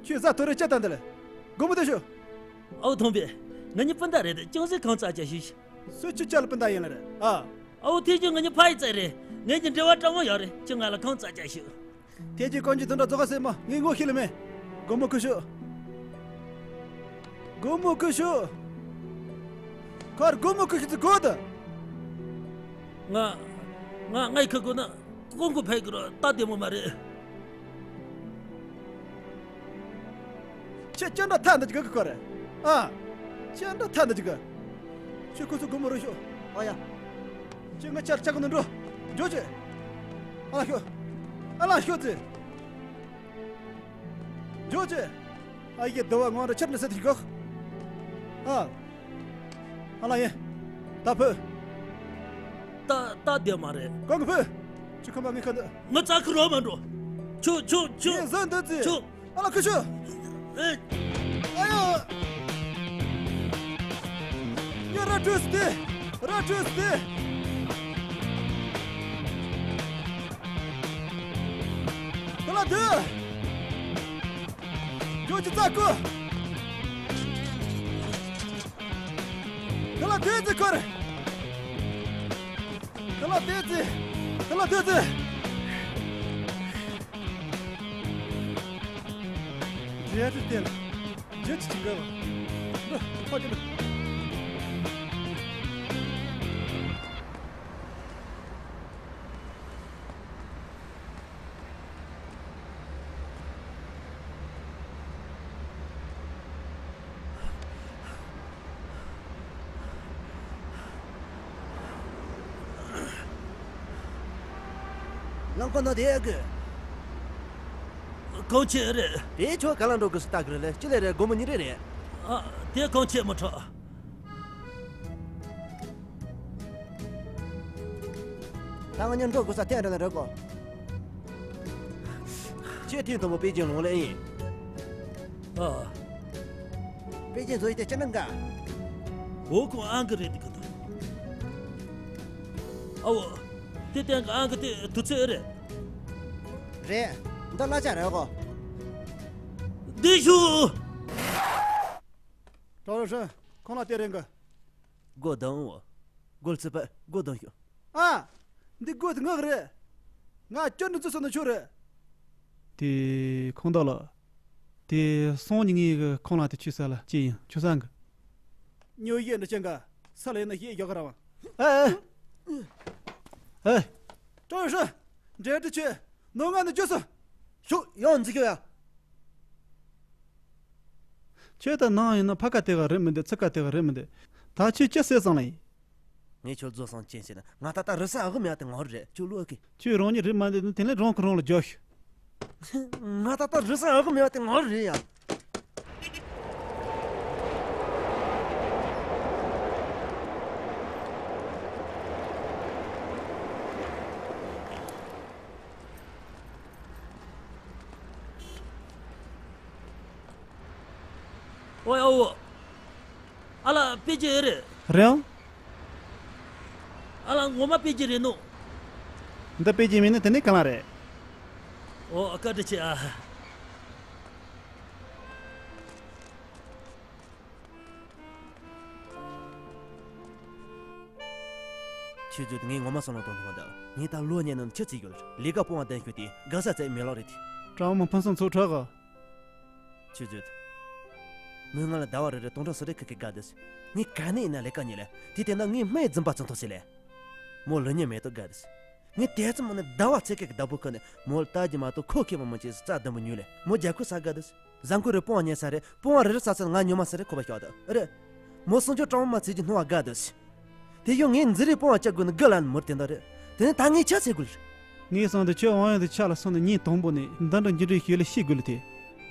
ཁྱོད་ཟ་ཐོ་རེ་ཅི་ལྟ་འདི་ལ། སྒོར་མོ་དེ་ཤོག་ཨའོ་ཐོང་པེ། ང་གཉིས་སྤུན་ཟླ་རེད། ཅུང་ཟད་ཁང་ཚ་ཅག་ཞིག་སུ་ཁྱོད་ཅག་ལ་སྤུན་ཟླ་ཡིན་ལ་རེད་ཨ། ཨའོ་ཐེ་ཅུ་ང་གཉིས་ཕ་ཡི་ཚ་རེད། ངེད་ཀྱི་འབྲེལ་བ་དྲང་མོ་ཡོད་རེད། ཁྱོད་ང་ལ་ཁང་ཚ་ཅག་ཞིག་ཐེ་ཅུ་གང་ཅི་དོན་དག་རྫོགས་ཁ་སེ་མ་ངས་ངོ་ཤེས་ལ་མེད། སྒོར་མོ་ཁུ་ཤོག་སྒོར་མོ་ཁུ་ཤོག་ཁར་སྒོར་མོ་ཁུ་ཤོག་ཚི་གོ་ད། ང་། ང་ངའི་ཁུ་དགོས་ན། ཀོང་ཀོ་ཕེབས་དགོས་ར། སྟབས་བདེ་མོ་མ་རེད། ཁྱེད་ཅི་འདྲ་ཐ་འདི་ཅིག་གི་ཁོ་རེད། ཨ། ཅི་འདྲ་ཐ་འདི་ཅིག་གི་ཁྱེད་ཁོ་ཚོ་སྒོར་མོ་རུ་ཤོག་ཨོ་ཡ། ཁྱེད་ང་ཆར་ཆག་གི་འདུག་འགྲོ། འགྱོ་ཆེ། ཨ་ལ་ཤོག་ཨ་ལ་ཤོག་ཚེ། འགྱོ་ཆེ། ཨ་ཡེ་བདེ་བ་ངོ་ར་ཆར་འདྲ་ཟེར་དེ་གི་ཨ། ཨ་ལ་ཡེ། ད་ཕུ། ད་ད་བདེ་མ་རེད། གང་གི་ཕུ། ཁྱོད་ཁ་མ་ངའི་ཁ་འདི། ང་རྩ་ཁུ་རོ་མ་འགྲོ། ཁྱོད་ཁྱོད་ཁྱོད། ངས་བཟོས་འདི་ཚེ། ཁྱོད། ཨ་ལ་ཁུ་ཤོག་ཨེ། ཨ་ཡོ། ཡ་ར་བྲོས་ཏེ། ར་བྲོས་ཏེ། དེ་ལ་དེ། ཁྱོད་ཀྱི་རྩ་ཁུ། དེ་ལ་དེ་ཚེ་ཁར། དེ་ལ་དེ་ཚེ། དེ་ལ་དེ་ཚེ། རེད་རེད་དེ་ལ། རྒྱུ་ཅི་ཅི་འགལ་བ། འདི་ཕ་གི་འདི། རླངས་འཁོར་ནང་དེ་ཡོད་གི། གང་བྱེད་རེད། དེ་ཁྱོད་ག་ལ་འགྲོ་དགོས་སུ་ལྟ་གི་རེད་ལེ། ཅི་ལས་རེད། སྒོར་མོ་ཉིས་རེ་རེད། ཨ། དེ་གང་བྱེད་མི་ཁྲོ། ད་ང་གཉིས་འགྲོ་དགོས་ས་ཐེངས་རེ་ལ་རེད་གོ། ཁྱེད་ཐེངས་དང་པོ་པེ་ཅིན་ལོང་ལེ་ཡིན། ཨ། པེ་ཅིན་བཟོ་ཡི་དེ་ཅི་ནང་ག་འོ་ཁོང་ཨང་གི་རེད་དེ་གི་འདུག་ཨའོ། དེ་སྟེང་གི་ཨང་གི་དེ་དུས་ཚོད་རེད། རེད། འདི་གླ་ཆ་རེད་གོ། བདེ་ཞུ། ཀྲོ་རུ་ཧྲན། ཁོང་ལ་དེ་རེད་གི། སྒོ་གདང་འོ། སྒོ་རྩིས་པ་སྒོ་གདང་ཤོག་ཨ། འདི་སྒོ་དེ་ངག་རེད། ང་སྐྱོན་འདི་ཚོ་སོང་ན་ཆོག་རེད། དེ་ཁོང་དག་ལ། དེ་སང་ཉིན་ངས་གི་ཁོང་ལ་དེ་ཆུ་ས་ལ་ཅི་ཡིན་ཆུ་ས་གི། ཉོ་ཡས་འདི་ཅན་ག་ས་ལ་ཡིན་ན་ཡས་ཡོད་ག་ར་བ། ཨེ་ཨེ། ཨེ། ཀྲོ་ཧྲ། འབྲེལ་འདྲི་ཆེ། ནོ་ང་ནི་ཅོ་སོ། ཤོག་ཡང་འཛི་ཁྱོད་ཡ། ཁྱོད་ད་ནང་ཡིན་ན་ཕ་ཁ་དེ་ག་རེད་མི་འདུག་ཚིག་ཁ་དེ་ག་རེད་མི་འདུག་ད་ཁྱོད་ཅི་ཟེར་སོང་ལ་ཡིན། ངས་ཁྱོད་བཟོ་སོང་ཅན་ཟེར་ན་ང་ད་ལྟ་རི་ས་འོག་མེད་དེ་ངོ་རེད་ཁྱོད་ལོ་གི། ཁྱོད་རང་ཉིད་རེད་མ་འདུག་ན་དེ་ལས་རང་གི་རང་ལ་རྒྱོབ་ཤོག་ང་ད་ལྟ་རི་ས་འོག་མེད་དེ་ངོ་རེད་ཡ། ཨོའི་ཨོ། ཨ་ལ་པེ་ཅི་ཨེ་རེད། རེད་ཨང་། ཨ་ལ་ངོ་མ་པེ་ཅི་རེད་ནོ། འདི་དཔེ་རྒྱས་མིན་ན་དེ་ནས་གང་ལ་རེད། ཨོ། བཀའ་དྲིན་ཆེ་ཨ། ཆུ་མཛོད། ངས་ངོ་མ་སོང་ལ་དོན་དུ་མ་འདུག་ངས་ད་ལོ་གཉིས་ནང་ཆུ་བརྩིས་ཡོད། ལས་ཀ་སྤོང་བ་གདན་ཞུས་ཏེ་དགའ་ས་བཙལ་མེད་ལོག་རེད་དེ། གྲང་མོ་ཕུན་སུམ་ཚོགས་ཁྲག་ག་ཆུ་མཛོད། མོས་ང་ལ་ཟླ་བ་རེ་རེ་སྟོང་ཕྲག་སུ་རེ་ཁ་ཁ་དགའ་འདུག་ངས་ག་ནས་ཡིན་ན་ལས་ཀ་གཉེར་ལེ། དེ་དེ་ན་ངས་སྨན་རྫུན་པ་ཚོ་ཐོག་ཟེར་ལེ། མོ་ལོ་ཉེ་མེད་དུ་དགའ་འདུག་ངས་དེ་ཙམ་མོ་ནས་ཟླ་བ་ཚེ་སྐད་ཀྱི་བདག་པོ་ཁ་ནས་མོ་ལ་ལྟ་རྒྱུ་མ་གཏོགས་ཁོ་ཁེ་མ་མོ་ཅེས་རྩ་ལྡན་པོ་ཉུལ་ལེ། མོ་རྒྱ་ཁོ་ས་དགའ་འདུག་བཟའ་འཁོར་རེ་སྤོང་བ་ཉལ་ས་རེ་སྤོང་བ་རེ་རེ་ས་ས་ང་ཉོ་མ་ས་རེ་ཁོ་པ་ཤོག་ཏུ་རེ། མོ་སྲུང་སྐྱོབ་གྲང་མོ་མ་ཚེ་གྱི་སྣང་བ་དགའ་འདུག་དེ་ཡང་ངས་འཛིན་རེས་སྤོང་བ་བཅའ་དགོས་ནི་དགའ་ལ་ནི་མུར་དེ་འདྲ་རེད། དེ་ནས་ད་ངས་ཆ་ཚེ་དགོས། ངས་སོང་དུ་ཁྱོད་དབང་ཡོན་དུ་ཆ་ལ་སོང་ནས་ཉིན་དང་པོ་ནས་འདི་འདྲ་འགྱུར་འགྲོས་ཤིག་ལ་ཤི་དགོས་ལ་དེ།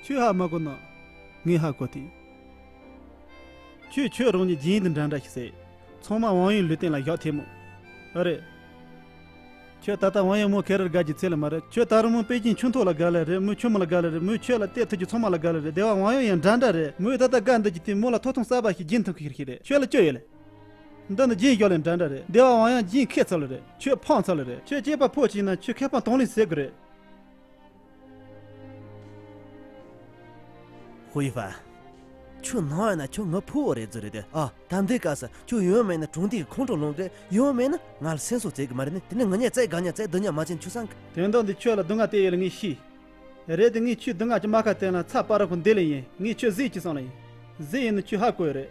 ཁྱོད་ཧ་མ་གོ་ན། ངས་ཧ་གོ་དེ། ཁྱོད་ཁྱོད་རང་ཉིད་རྒྱན་དུ་འདྲ་འདྲ་ཞིག་ཟེར། ཚང་མ་དབང་ཡོན་ལུས་སྟེང་ལ་བཞག་ཐེ་མོ། ཨ་རེད། ཁྱོད་ད་ལྟ་དབང་ཡོན་མོ་ཁེ་རར་དགའ་རྒྱུ་ཚེ་ལ་མ་རེད། ཁྱོད་ད་རུང་མོ་པེ་ཅིན་ཆུང་ཐོག་ལ་དགའ་ལེ་རེད། མོའི་ཆུང་མ་ལ་དགའ་ལེ་རེད། མོས་ཁྱོད་ལ་བལྟས་ཐུབ་རྒྱུ་ཚང་མ་ལ་དགའ་ལེ་རེད། སྡེ་བ་དབང་ཡོན་ཡང་འདྲ་འདྲ་རེད། མོས་ད་ལྟ་དགའ་འདོད་ཀྱི་དེ་མོ་ལ་ཐོབ་ཐང་གསར་པ་ཞིག་སྦྱིན་ཐུབ་ཁི་ཁི་རེད། ཁྱོད་ལ་སྐྱོ་ཡོད་ལེ། འདི་ནི་རྒྱན་ཞོར་ལས་འདྲ་འདྲ་རེད། སྡེ་བ་དབང་ཡོན་རྒྱན་ཁེ་ཚར་ལེ་རེད། ཁྱོད་ཕངས་ཚར་ལེ་རེད། ཁྱོད་སྐྱེས་པ་ཕོ་གཅིག་ན་ཁྱོད་ཁེ་ཕན་དང་ལེན་ཟེར་དགོས་རེད། ཧུའུ་ཡི་ཧྥ། ཁྱོད་ནང་ཡིན་ན་ཁྱོད་ངའི་ཕུ་བོ་རེད་ཟེར་རེད་དེ། ཨ། ད་འདི་སྐབས་སུ་ཁྱོད་ཡོད་མེད་ན་གྲོང་སྡེའི་ཁོང་ཁྲོ་ལངས་རེད། ཡོད་མེད་ན་ང་ལ་སེམས་གསོ་བྱེད་གི་མ་རེད་ནི། དེ་ནི་ང་ཉལ་བཙལ་དགའ་ཉལ་བཙལ་སྡུག་ཉལ་མ་བྱེད་ཆུ་སང་གི། དོན་དག་འདི་ཁྱོད་ལ་སྡུག་བསྔལ་སྟེར་ཡོད་ལ་ངས་ཤེས། རེད་དེ་ངས་ཁྱོད་སྡུག་བསྔལ་གྱི་རྨ་ཁ་བསྟན་ལ་ཚ་པ་ར་ཁོ་འདི་ལ་ཡིན། ངས་ཁྱོད་གཟིགས་ཀྱི་སང་ལ་ཡིན། གཟིགས་ཡིན་ནི་ཁྱོད་ཧ་གོ་ཡོད་རེད།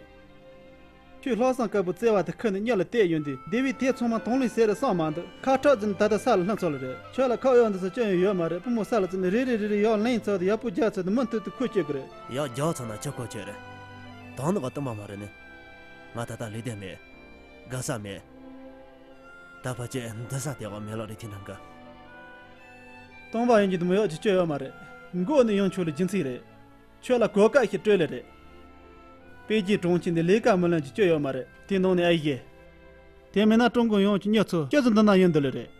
ཁྱོད་ལྷག་བསམ་དཀར་པོ་བརྩེ་བ་དེ་ཁུར་ནས་གཉའ་ལ་བཏེགས་ཡོང་དུས་སྡེ་བའི་དེ་ཚང་མ་དང་ལེན་ཟེར་རེ་བསམ་མ་འདུག་ཁ་ཁྲག་ཟིན་ད་ལྟ་ས་ལ་ལྷུང་ཚར་ལ་རེད། ཁྱོད་ལ་ཁ་གཡོག་འདི་ཚོ་སྐྱོན་ཡོད་མ་རེད། བུ་མོ་ས་ལ་བཙུགས་ནས་རེ་རེ་རེ་རེ་ཡར་ལེན་ཚར་དུས་ཡག་པོ་རྒྱག་ཚར་དུས་མུ་མཐུད་དུ་ཁོས་སྐྱོན་དགོས་རེད། ཡག་རྒྱག་ཚར་ན་ཁྱོད་ཁོ་ཆོད་རེད། དང་ནི་ག་སྟོན་པ་མ་རེད་ནི། ང་ད་ལྟ་ལས་དོན་མེད། དགའ་ས་མེད། ད་ཕལ་ཆེར་འདི་ས་དེ་བ་མེད་ལོ་རེ་ཐི་ནང་ག་སྟོན་པ་ཡིན་གྱི་དུ་མི་ཡག་ཅིག་སྐྱོན་ཡོད་མ་རེད། མགོ་ནས་ཡང་ཆོག་ལ་རྒྱུ་མཚན་རེད། ཁྱོད་ལ་གོ་སྐབས་ཤིག་སྤྲོད་ལེ་རེད། པེ་ཅིན་གྲོང་ཁྱེར་འདི་ལས་ཀ་མི་ལོན་གྱི་སྐྱོ་ཡོད་མ་རེད། དེ་ནང་ནས་ཨ་ཡེ། དེ་མིན་ན་ཀྲུང་གོ་ཡོངས་ཀྱི་མྱི་ཚོ་སྐྱོ་ཟིག་འདི་ན་ཡོད་འདི་ལེ་རེད།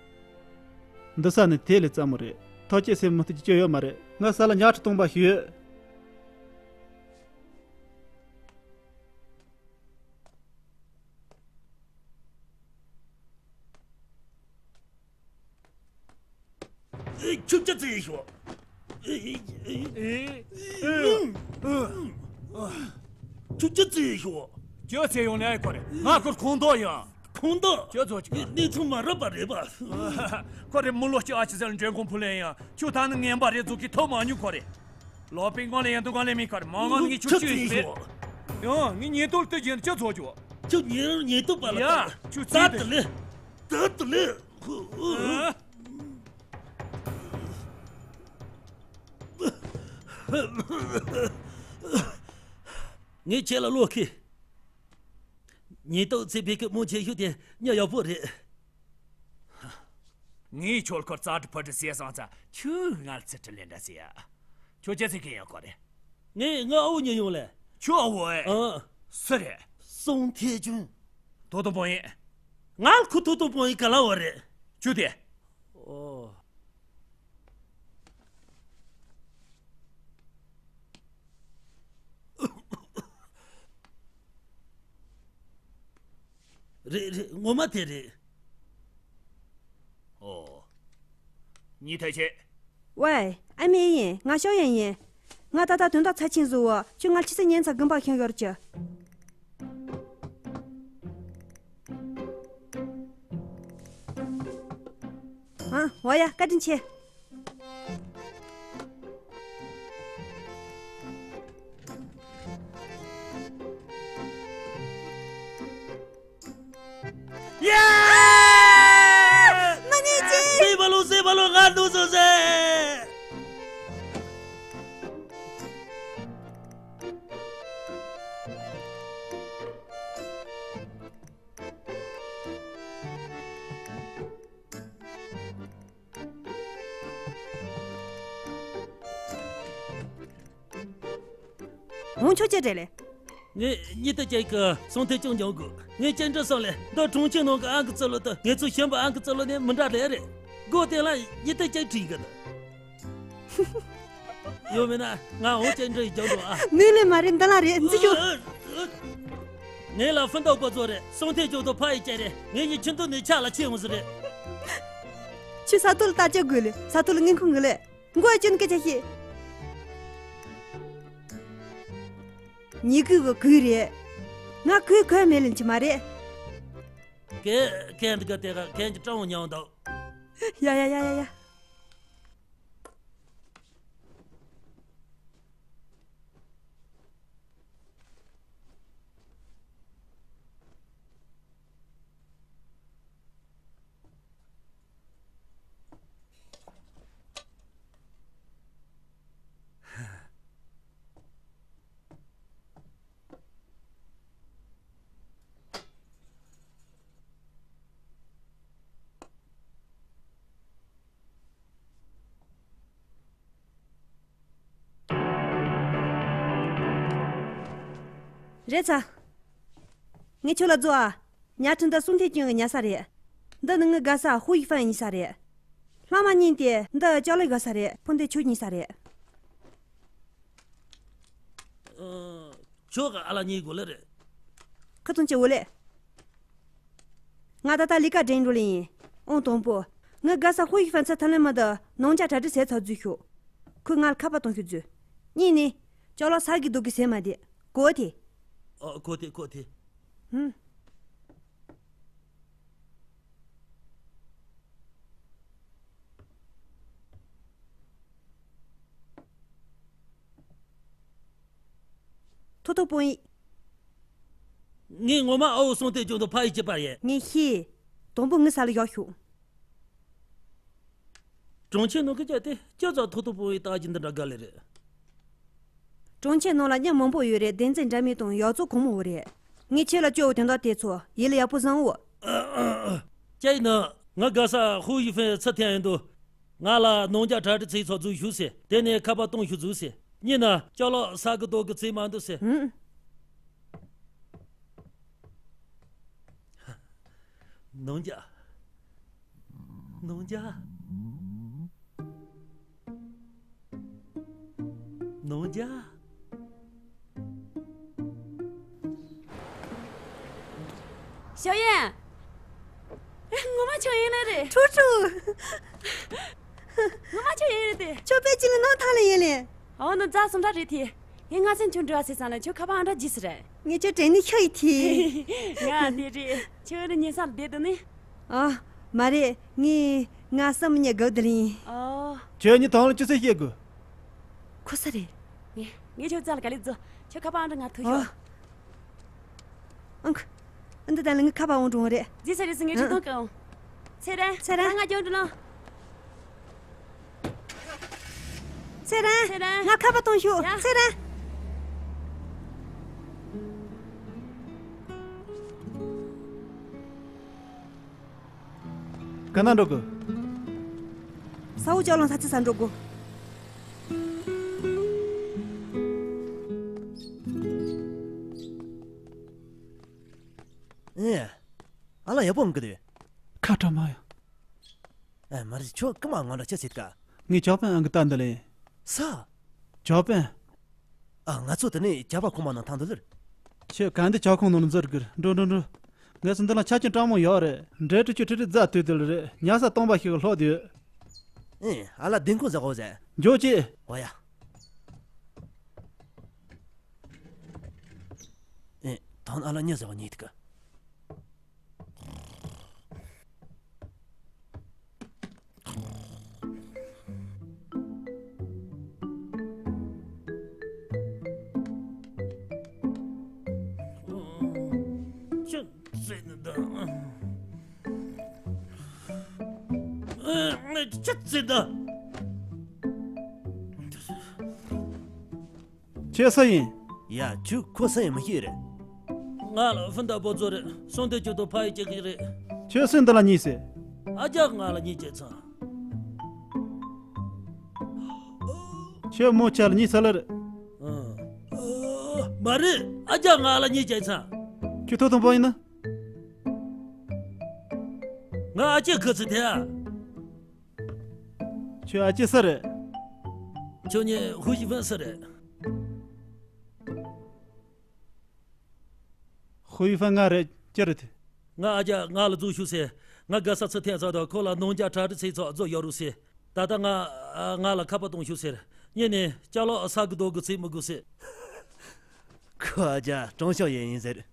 འདི་ས་ནི་དེ་ལས་རྩ་མོ་རེད། ཐོ་ཅེ་སེམས་མི་ཐུབ་ཀྱི་སྐྱོ་ཡོད་མ་རེད། ང་ས་ལ་ཉག་ཁྲི་སྟོང་པ་ཞིག་ཡོད། ཁྱོད་ཅི་ཙི་ཤོག་ཁྱོད་ཅི་ཙི་ཤོག་ཅི་ཙི་ཡོང་ནས་ཁོ་རེ་ང་ཁོར་ཁོང་དོ་ཡང་ཁོང་དོ་ཁྱོད་ཚོ་ཅི་གནས་ཚུལ་མ་རབས་པ་རེད་པ། ཁོ་རེ་མི་ལོ་ཅི་ཨ་ཅི་ཟེར་འདྲེན་ཁོང་ཕུ་ལེན་ཡང་ཁྱོད་ད་ནི་ངན་པ་རེ་ཚོ་གི་ཐོབ་མ་མྱོང་ཁོ་རེ། ལོ་པིན་གང་ལས་ཡང་དུ་གང་ལས་མི་ཁར་མང་ང་ངི་ཆུ་ཆུ་ཡིན་པས། ཡང་ངི་ཉེ་དུར་དུ་ཡིན་ཆུ་ཚོ་ཆུ། ཆུ་ཉེ་ཉེ་དུ་པ་ལ་ཡ་ཆུ་ཚ་དུ་ལེ། ད་དུ་ལེ། ངས་ཁྱེད་ལ་བློ་ཁེལ། ཉེ་དུ་ཚེ་བེ་ཀི་མོ་ཆེ་ཤོས་དེ་ཉ་ཡག་པོ་རེད། ངས་ཁྱོད་ཁོ་རྩ་དྲི་ཕུ་དྲི་ཟེར་སོང་ཙང་ཁྱོད་ངར་ཚེ་དྲི་ལེན་འདྲ་ཟེར་ཡ། ཁྱོད་ཅི་ཟེར་མཁན་ཡང་ཁོ་རེད། ངས་ངའི་ཨ་བོ་ཉོ་ཡོང་ལེ། ཁྱོད་ཨ་བོ་ཨེ། ཨ། སུ་རེད། སུང་ཐེ་ཅུན། ཐོ་ཐོ་པོ་ཡིན། ང་ཁོ་ཐོ་ཐོ་པོ་ཡིན་ག་ལ་བ་རེད། ཁྱོད་དེ། ཨོ། རེད་རེད་ངོ་མ་དེ་རེད། ཨོ། ཉི་ཐེ་ཆེ། ཝེ། ཨ་མི་ཡིན། ང་ཤོ་ཡན་ཡིན། ང་ད་ལྟ་དོན་དག་ཚབས་ཆེན་བཟོ་བ། ཁྱོད་ང་ཕྱི་ཚེ་ཉིན་ཚ་དགོན་པ་ཤོང་ཡོད་ཀྱི། ཨ། འོ་ཡ། བཀའ་དྲིན་ཆེ། ཡ། མ་ཉེས་ཅི། སེ་བ་ལོ་སེ་བ་ལོ་ང་འདུག་སོ་སེ། འོང་ཆོག་ཅེས་རེད་ལེ། ངས་ཉི་ཏི་ཅན་གྱི་སོང་ཐེ་ཅུང་འཇོག་དགོས། ངས་ཅན་ཀྲི་སོང་ལེ་འདི་གྲོང་ཁྱེར་ནང་གི་ཨང་གི་རྩི་ལོ་དུ་ངེད་ཚོ་གཞན་པ་ཨང་གི་རྩི་ལོ་ནས་མི་འདྲ་ལེ་རེད། སྒོ་དེ་ལ་ཉི་ཏི་ཅན་བྲིས་གི་འདུག་ཡོད་མེད་ན་ང་འོང་ཅན་ཀྲི་ཡི་རྒྱག་འགྲོ་ཨ། མི་ལེ་མ་རེད་འདི་ལ་རེད་འཛི་ཞུ། ངས་ལ་ཕུན་ཏོག་པ་ཚོ་རེད། སོང་ཐེ་ཅོ་དོ་ཕ་ཡི་ཅན་རེད། ངས་ཡི་ཁྱིམ་དུ་ནས་ཆ་ལ་ཆེ་འོང་ཟི་རེད། ཁྱོད་ས་ཐོག་ལ་ལྟ་ཅི་དགོས་ལེ། ས་ཐོག་ལ་ངན་ཁུངས་ངུ་ལེ། མགོ་ཨ་ཅོན་སྐད་ཆ་བཤད། ཉི་གུ་གི་གུས་རེད། ང་གུས་གུས་མེད་ལེ་ཅི་མ་རེད། ཀེ་ཀེ་འདི་ག་དེ་ག་ཀེ་གི་སྤྲང་བོ་ཉང་འདུག་ཡ་ཡ་ཡ་ཡ་ཡ། རེད་ཚ། ངས་ཁྱོད་ལ་རྫོགས་ཨ། ཉལ་ཁྲི་འདི་སུང་ཐེ་ཅུང་གི་ཉལ་ས་རེད། འདི་ནི་ངའི་དགའ་ས་ཧུ་ཡི་ཧྥན་ཡིན་ས་རེད། ལྷག་མ་གཉིས་དེ་འདི་ཅོག་ལེ་དགའ་ས་རེད། ཕུ་འདི་ཁྱོད་གཉིས་ས་རེད། ཨ། ཁྱོད་ཀྱི་ཨ་ལ་གཉིས་དགོས་ལེ་རེད། ཁ་ཚོན་ཆེ་བོ་ལེ། ང་ད་ལྟ་ལས་ཀ་འགྲན་འགྲོ་ལེ་ཡིན། ཨོང་དང་པོ། ངའི་དགའ་ས་ཧུ་ཡི་ཧྥན་ཚ་ཐ་ལེ་མ་དུ་ནང་ཇ་གྲ་སྒྲིག་ཟས་ཚོགས་རྫུས་ཤོག་ཁོས་ང་ལ་ཁ་པར་གཏོང་ཤོག་རྫུས། གཉིས་ནི། ཅོག་ལོག་ས་གི་རྡོ་གི་ཟས་མ་དེ། གོ་དེ། ཨོ་གོ་དེ་གོ་དེ། ཧུམ། ཐོ་ཐོ་པོ་ཡིན། ངས་ངོ་མ་ཨ་བོ་སོང་སྟེ་ཅུང་དུ་ཕ་ཡི་སྐྱིད་པ་ཡིན། ངས་ཤེས། དང་པོ་ངའི་ས་ལ་བཞག་ཤོག་གྲོང་ཁྱེར་ནང་གི་སྐྱ་དེ་སྐྱ་ཙག་ཐོ་ཐོ་པོ་ཡི་ལྟ་རྒྱུ་འདི་འདྲ་དགའ་ལེ་རེད། གྲོང་ཁྱེར་ནང་ལ་ཉ་མང་པོ་ཡོད་རེད། བདེན་རྫུན་འདྲ་མིན་དང་ཡག་བཙོག་གང་མང་བོ་རེད། ངས་ཁྱེད་ལ་བཅོལ་བའི་དོན་དག་དེ་ཚོ་ཡིད་ལ་ཡག་པོ་བཟང་བོ། ཅི་ཡིན་ན་ང་དགའ་ས་ཧུ་ཡི་ཧྥན་ཚུར་ཐོན་ཡོང་དུས། ང་ལ་ནང་ཇ་གྲ་སྒྲིག་ཚིག་ཚོགས་འཛུགས་ཞུ་ཟེར། དེ་ནས་ཁ་པར་གཏོང་ཞུ་འཛུགས་ཟེར། གཉིས་ན་ཅ་ལག་ས་གི་རྡོ་གི་ཚིག་མ་འདུག་ཟེར། ཧུམ། ནང་ཇ། ནང་ཇ། ནང་ཇ། ཞའོ་ཡན། ངོ་མ་ཆང་ཡིན་ནི་རེད། ཁྲུ་ཁྲུ། ངོ་མ་ཆང་ཡིན་རེད་དེ། ཁྱོད་པེ་ཅིན་ལ་ནང་ཐང་ལ་ཡིན་ལེ། ཨོ་ནི་རྫ་སུམ་ད་རེད་དེ། ངས་ང་སེམས་ཆུང་འགྲོ་བ་ཟེར་ཙང་ལ་ཁྱོད་ཁ་པར་ཨང་གྲངས་ཇི་སི་རེད། ངས་ཁྱོད་དྲན་ནི་ཤ་ཡི་དེ། ང་དེ་རེད། ཁྱོད་ནི་ཉིན་སང་བསྡད་འདུག་ནི། ཨ། མ་རེད། ངས་ང་བསམ་ཉེ་དགའ་བསྡད་ཡིན། ཨོ། ཁྱོད་གཉིས་ཐང་ལ་ཅི་ཟེར་བཤད་དགོས། ཁོ་ས་རེད། ངས་ངས་ཁྱོད་རྩ་ལ་ག་ལེ་རྫོ། ཁྱོད་ཁ་པར་ཨང་གྲངས་ང་ཐུག་ཨོ། ཤོག་ཨང་ཁུ། འདི་ད་ལ་ངའི་ཁ་པར་འོང་འགྲོ་བ་རེད། རྗེས་ས་རེས་སུ་ངས་ཁྲིད་གཏོང་གི་འོང་། ཚེ་རིང་། ཚེ་རིང་། ང་སྐྱོན་འགྲོ་ལང་། ཚེ་རིང་། ཚེ་རིང་། ང་ཁ་པར་གཏོང་ཤོག་ཡ། ཚེ་རིང་། ག་ན་འགྲོ་གི། ས་འོག་ཅ་ལང་ས་ཚི་ས་འགྲོ་གོ། ཨེ། ཨ་ལ་ཡག་པོ་འགི་དུས། ཁ་གྲ་མ་ཡ། ཨེ་མ་རེད། ཁྱོད་ཀི་མ་ང་འདྲ་ཅི་ཟེར་ག་ངས་ཇག་པན་ཨང་གི་ལྟ་འདི་ལེ། ས། ཇག་པན། ཨ་ང་ཚོ་དེ་ནས་ཇག་པ་ཁོ་མ་ནང་ཐང་འདི་ལེར། ཁྱོད་ག་འདི་ཇག་ཁོང་ནང་ལ་འཛུལ་གིར་འགྲོ་འགྲོ་འགྲོ། ངས་སུ་འདི་ལ་ཆ་ཅན་སྤྲང་མོ་ཡོད་རེད། འབྲས་ཁྲི་ཆུ་ཁྲི་ཁྲི་རྫ་དུས་དུ་ལ་རེད། ཉལ་ས་སྟོང་པ་ཞིག་ལྷོག་དུས། ཨེ་ཨ་ལ་བདེན་ཁོ་ཟ་གོ་ཟེ། འཇོག་ཅེས། འོ་ཡ། ཨེ། ཐང་ཨ་ལ་ཉ་ཟ་བ་ཉིད་གི། ཅི་ཟེར་ནི་ད། ཨ། ཅི་ཟེར་ད། ཁྱེད་སུ་ཡིན། ཡ། ཁྱོད་ཁོ་སུ་ཡིན་མི་ཤེས་རེད། ང་ལ་ཧྥུན་ཏ་པོ་ཙོ་རེད། སོང་དེ་ཁྱོད་དུ་ཕ་ཡི་སྐྱེ་གི་རེད། ཁྱོད་སུ་འདི་ལ་གཉིས་ཟེར། ཨ་ཅག་ང་ལ་གཉིས་བྱས་ཚང་། ཁྱོད་མོ་ཆ་ལ་གཉིས་ས་ལ་རེད། ཨ། མ་རེད། ཨ་ཅག་ང་ལ་གཉིས་བྱས་ཚང་། ཁྱོད་ཐོ་དང་པོ་ཡིན་ན། ང་ཨ་ཅག་གི་ཚེ་དེ་ཨ། ཁྱོད་ཨ་ཅེ་སུ་རེད། ཁྱོད་ཉིད་ཧུ་ཡི་ཧྥན་སུ་རེད། ཧུ་ཡི་ཧྥན་ང་རེད། ཅི་རེད་དེ། ང་ཨ་ཅག་ང་ལ་འཛུལ་ཞུགས་ཟེར། ང་དགའ་ས་ཚུར་འཐེན་ཚར་དུས་ཁོ་ལ་ནང་རྒྱ་གྲ་སྒྲིག་ཚིག་ཚོགས་རྫོགས་ཡོད་རུ་ཟེར། ད་ལྟ་ང་ང་ལ་ཁ་པར་གཏོང་ཤོག་ཟེར། ཉིན་ནས་ཅ་ལག་ས་གི་རྡོ་གི་ཚིག་མི་དགོས་ཟེར། ཁོ་ཨ་ཅག་དྲང་ཤོག་ཡིན་ཡིན་ཟེར།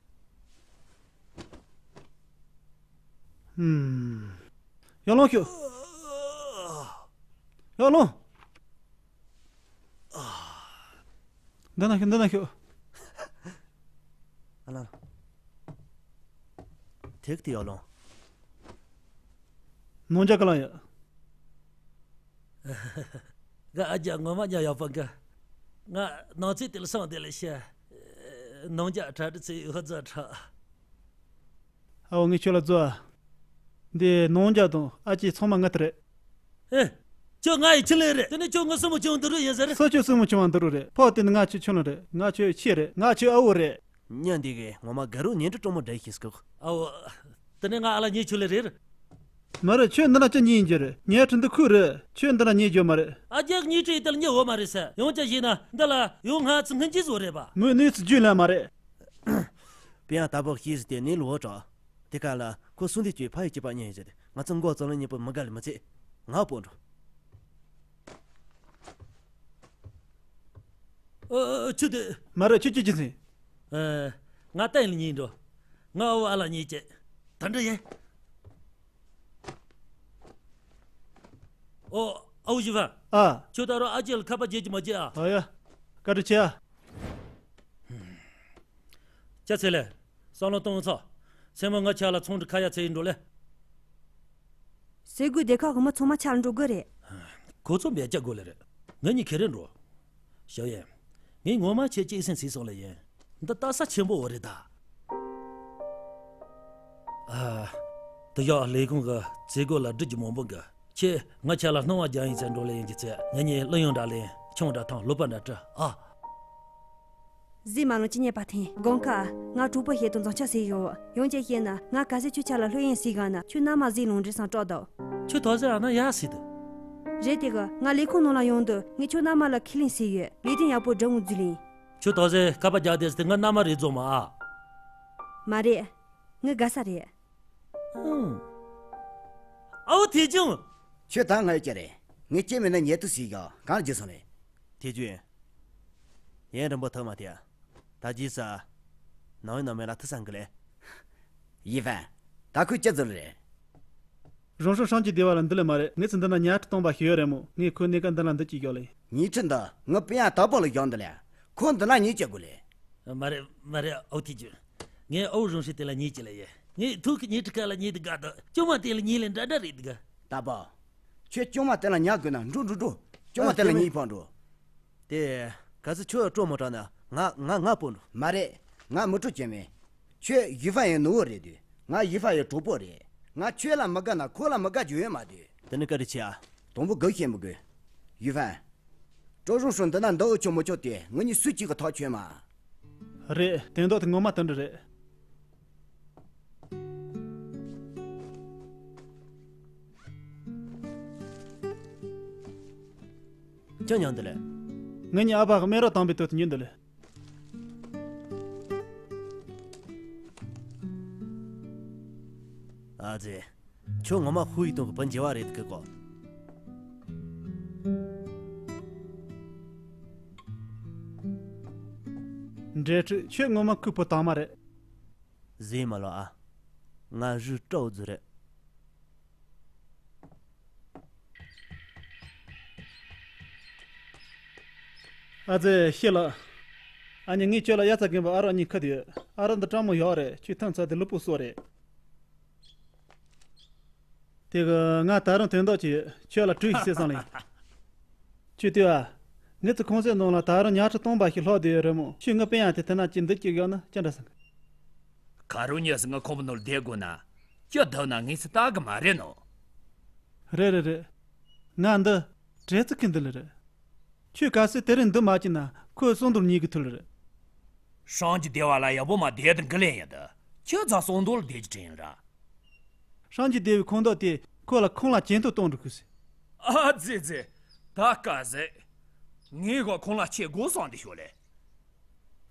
ཧུམ། ཡར་ལོངས་ཤོག་ཡར་ལོངས། འདི་ན་ཤོག་འདི་ན་ཤོག་ཨ་ལ། ཐེག་ཏུ་ཡར་ལོངས། ནང་རྒྱ་ག་ལ་ཡ། ང་ཨ་རྒྱ་ངོ་མ་ཉག་ཡག་པོ་འགའ། ང་ནང་ཚིག་དེ་ལ་སང་དེ་ལ་ཤ། ནང་རྒྱ་གྲ་སྒྲིག་ཚིག་ཧུ་ཛ་ཁྲ། ཨའོ་ངས་ཁྱོད་ལ་བཟོ་ཨ། འདི་ནང་རྒྱ་དང་ཨ་ཅེ་ཚང་མ་ངའི་དེ་རེད། ཨེ། ཁྱོད་ང་ཡི་ཆི་ལེ་རེད། དེ་ནས་ཁྱོད་ངའི་སྲུ་མོ་ཆུང་འདི་རུ་ཡིན་ཟེར། སུ་ཁྱོད་སྲུ་མོ་ཆུང་བ་འདི་རུ་རེད། ཕོ་དེ་ནི་ང་ཁྱོད་ཆུང་ལ་རེད། ང་ཁྱོད་ཁྱི་རེད། ང་ཁྱོད་ཨ་བོ་རེད། ཉ་འདི་གི་ངོ་མ་དགའ་རུ་ཉན་དུ་སྤྲང་མོ་འདྲ་ཞིག་སྐུག་ཨའོ། དེ་ནས་ང་ཨ་ལ་ཉེ་ཆུ་ལེ་རེད། མ་རེད། ཁྱོད་འདི་ན་ཅི་ཉེ་ཡིན་རྒྱུ་རེད། ཉལ་ཁྲི་འདི་ཁུག་རེད། ཁྱོད་འདི་ན་ཉེ་རྒྱུ་མ་རེད། ཨ་རྒྱག་ཉེ་ཁྲི་ཡི་དལ་ཉེ་འོ་མ་རེད་ཟེར། ཡང་ཅི་ཞིག་ན་འདི་ལ་ཡང་ང་ཚི་སྔན་གྱི་བཟོ་རེད་པ། མོས་གནས་ཚུལ་རྒྱུས་ལ་མ་རེད། པི་ཡང་ད་བག་ཤེས་ཟིག་དེ་ནས་ལོ་དྲག་དེ་ག་ལ་ཁོ་སུན་དེ་ཅོས་ཕ་ཡི་སྐྱེས་པ་ཉན་ཡིན་ཟེར། ང་ཚོ་མགོ་རྩོམ་ལ་ཉེ་པོ་མི་དགའ་ལ་མི་ཚེ་ང་པོ་འགྲོ། ཨ། ཆུ་དེ། མ་རེད། ཆུ་ཅི་ཅི་ཟིན། ཨ། ང་ཏན་ལ་ཉེ་འགྲོ། ང་ཨ་བོ་ཨ་ལ་ཉེ་བྱེད། ད་འདྲ་ཡིན། ཨོ། ཨ་བོ་ཞི་ཧྥན། ཨ། ཁྱོད་ད་རུང་ཨ་ཅེ་ལ་ཁ་པར་བརྗེད་ཀྱི་མ་བརྗེད་ཨ། ཨ་ཡ། བཀའ་དྲིན་ཆེ་ཨ། ཅ་ཚེ་ལེ། བསམ་བློ་གཏོང་ཚོ། སེམས་མ་ང་ཆ་ལ་ཚོང་འདྲི་ཁ་ཡ་ཚེ་ཡིན་འགྲོ་ལེ། སེ་གུ་སྡེ་ཁག་གི་མི་ཚང་མ་ཆ་ལ་འགྲོ་དགོས་རེད། ཁོ་ཚོ་འབད་བྱ་དགོས་ལེ་རེད། ང་གཉིས་ཁེ་རེ་འགྲོ། ཞའོ་ཡན། ངས་ངོ་མ་ཁྱེད་གཅིག་སེམས་སིག་སོང་ལེ་ཡིན། འདི་ལྟ་ས་ཆེན་པོ་བོ་རེད་ད། ཨ། དེ་ཡག་ལས་ཁུངས་གི་ཚེ་སྒོ་ལ་སྒྲིག་རྒྱུ་མང་པོ་འགའ། ཁྱེད་ང་ཆ་ལ་སྣང་བ་རྒྱག་ཡིན་ཚེ་འགྲོ་ལེ་ཡིན་གྱི་ཚེ་ང་གཉིས་གླུ་ཡང་འདྲ་ལེན་ཆང་འདྲ་འཐུང་ལོ་པ་འདྲ་བཀྲུ་ཨ། ཟས་མ་ལོང་ཅི་ཉེས་པ་ཐེན་དགོང་ཁ། ང་གྲོགས་པོ་ཞིག་དང་མཛའ་བཤེས་ཡོང་། ཡང་ཅིག་བཤད་ན་ང་ག་ཟེ་ཁྱོད་ཆ་ལ་ལྷོད་ཡིན་སྲིད་ག་ན་ཁྱོད་ན་མ་ཟས་ལོང་འདྲི་སང་སྐྲག་དོ། ཁྱོད་ཐོག་ཟེར་ཨ་ན་ཡ་སྲིད་དོ། རེད་དེ་གི་ང་ལས་ཁུངས་ནང་ལ་ཡོང་དུས་ངས་ཁྱོད་ན་མ་ལ་ཁས་ལེན་སྲིད་ཡོད། ལས་དོན་ཡག་པོ་སྒྲུབ་འོང་རྫུ་ལིན། ཁྱོད་ཐོག་ཟེར་ཁ་པ་རྒྱག་དེ་སྟེ་ང་ན་མ་རེད་རྫོང་མ་ཨ། མ་རེད། ངའི་དགའ་ས་རེད། ཨང་། ཨའོ་ཐེ་ཅུང་། ཁྱོད་ད་ང་ཡོད་ཀྱི་རེད། ངས་ཅི་མིན་ན་ཉེ་དུ་ཟིག་ཡོད་གང་རྒྱུ་སོང་རེད། ཐེ་ཅུང་། ཡན་རིན་པོ་ཐོག་མ་དེ། ད་རྗེས་ས། ནང་ཡོད་ནང་མེད་ལ་ཐུ་སང་གི་ལེ། ཡི་ཧྥན། ད་ཁོས་ཅི་ཟེར་རེད། རང་སྲོག་སྲང་གཅིག་བདེ་བ་ལ་འདི་ལས་མ་རེད། ངས་ཚུར་འདི་ན་ཉལ་ཁྲི་སྟོང་པ་ཞིག་ཡོད་རེད་མོ། ངས་ཁོའི་གནས་སྐབས་འདི་ལ་འདི་གཅིག་ཡོད་ལེ། ཉལ་ཁྲི་འདི་ངའི་པི་ཡང་དག་པོ་ལ་བཞག་འདི་ལེ། ཁོ་འདི་ན་ཉལ་བྱེད་དགོས་ལེ། མ་རེད་མ་རེད་ཨོ་ཐི་ཅུ། ངས་ཨོ་རང་ཧྲི་དེ་ལ་ཉལ་གྱི་ལ་ཡེ། ངས་ཐུག་གི་ཉལ་ཁྲི་ཁ་ལ་ཉལ་དུ་དགའ་དོ། ཅུང་མ་དེ་ལ་ཉལ་ལེ་འདྲ་འདྲ་རེད་དགའ། ད་པ། ཁྱོད་ཅུང་མ་དེ་ལ་ཉལ་དགོས་ན་འགྲོ་འགྲོ་འགྲོ། ཅུང་མ་དེ་ལ་ཉལ་ཕང་འགྲོ། དེ། ག་ཚོད་ཁྱོད་སྤྲོ་མོ་དྲག་ན་ང་ང་ང་སྤོ་འགྲོ། མ་རེད། ང་མི་སྤྲོ་ཀྱི་མེད། ཁྱོད་ཡི་ཧྥ་ཡི་ནུ་བོ་རེད་དུས། ང་ཡི་ཧྥ་ཡི་གྲོགས་པོ་རེད། ང་ཁྱོད་ལ་མི་དགའ་ན་ཁོ་ལ་མི་དགའ་རྒྱུ་ཡོད་མ་དུས། དེ་ནི་བཀའ་དྲིན་ཆེ་ཨ། དང་པོ་དགའ་ཤེས་མི་དགོས། ཡི་ཧྥ། ཀྲོ་རོང་ཧྲོ་འདི་ན་འདི་འུ་ཆོ་མི་ཆོག་དེ་ངེད་གཉིས་སུ་གཅིག་གི་ཐག་ཆོད་མ། རེད། དོན་དག་དེ་ངོ་མ་དེ་འདྲ་རེད། ཅང་ཉང་འདི་ལེ། ངེད་གཉིས་ཨ་ཕ་གི་སྨན་རོགས་བཏང་པའི་དོད་དུ་ཉིན་འདི་ལེ། ཨ་ཙི། ཁྱོད་ངོ་མ་ཧུ་ཡི་དང་གི་བུ་འཇེ་བ་རེད་གི་གོ། འབྲེལ་ཁྲིད་ཁྱོད་ངོ་མ་ཁུ་བུ་དང་མ་རེད། ཟེ་མ་ལོ་ཨ། ང་རུ་སྤྲོ་རྫུ་རེད། ཨ་ཙི་ཤི་ལ། ཨ་ནི་ངས་ཁྱོད་ལ་དབྱར་རྩྭ་དགུན་འབུ་ཨ་རོག་གཉིས་ཁུར་ཡོད། ཨ་རོག་འདི་སྤྲང་མོ་ཡོག་རེད། ཁྱོད་ཐང་ཚ་དེ་ལུ་པུ་སོ་རེད། དེ་གི་ང་ད་རུང་དོན་དག་ཅིག་ཡོད། ཁྱོད་ལ་དྲི་ཞིག་བྱེད་བསམ་ལེ། ཁྱོད་ལྟོས་ཨ། ངེད་ཚོ་ཁང་སའི་ནང་ལ་ད་རུང་ཉལ་ཁྲི་སྟོང་པ་ཞིག་ལྷག་བསྡད་ཡོད་རེད་མོ། ཁྱོད་ངའི་པན་ཡང་དེ་དེ་ན་ཅིག་འདི་གཅིག་གཡོག་ན་ཅི་འདྲ་བསམ་གི། ག་རུ་ཉལ་སི་ང་ཁང་པ་ནང་ལ་བསྡད་དགོས་ན། ཅི་བསྡད་ན་ངེད་ཚོ་ལྟ་གི་མ་རེད་ནོ། རེད་རེད་རེད། ང་འདི་བྲེལ་ཙི་གི་འདི་ལ་རེད། ཁྱོད་གལ་སྲིད་དེ་རིང་འདི་མ་བྱིན་ན་ཁོས་སོང་དུར་ཉིད་ཀྱི་ཐུལ་རེད། ཧྲང་ཅི་སྡེ་བ་ལ་ཡག་པོ་མ་བསྡད་དུ་འགི་ལེན་ཡ་ད། ཁྱོད་ཚ་སོང་དུར་ལ་བསྡད་ཀྱི་དྲན་ཡིན་ར། ཧྲང་ཅི་སྡེ་བའི་ཁོང་དག་དེ་ཁོ་ལ་ཁོང་ལ་ཇེ་མཐོ་གཏོང་འགྲོ་ཁུལ་ཟེར། ཨ་ཙི་ཙི། ད་ཀ་ཟེ། ངས་གོ་ཁོང་ལ་ཆེ་དགོས་སོང་དེ་ཤོག་ལེ།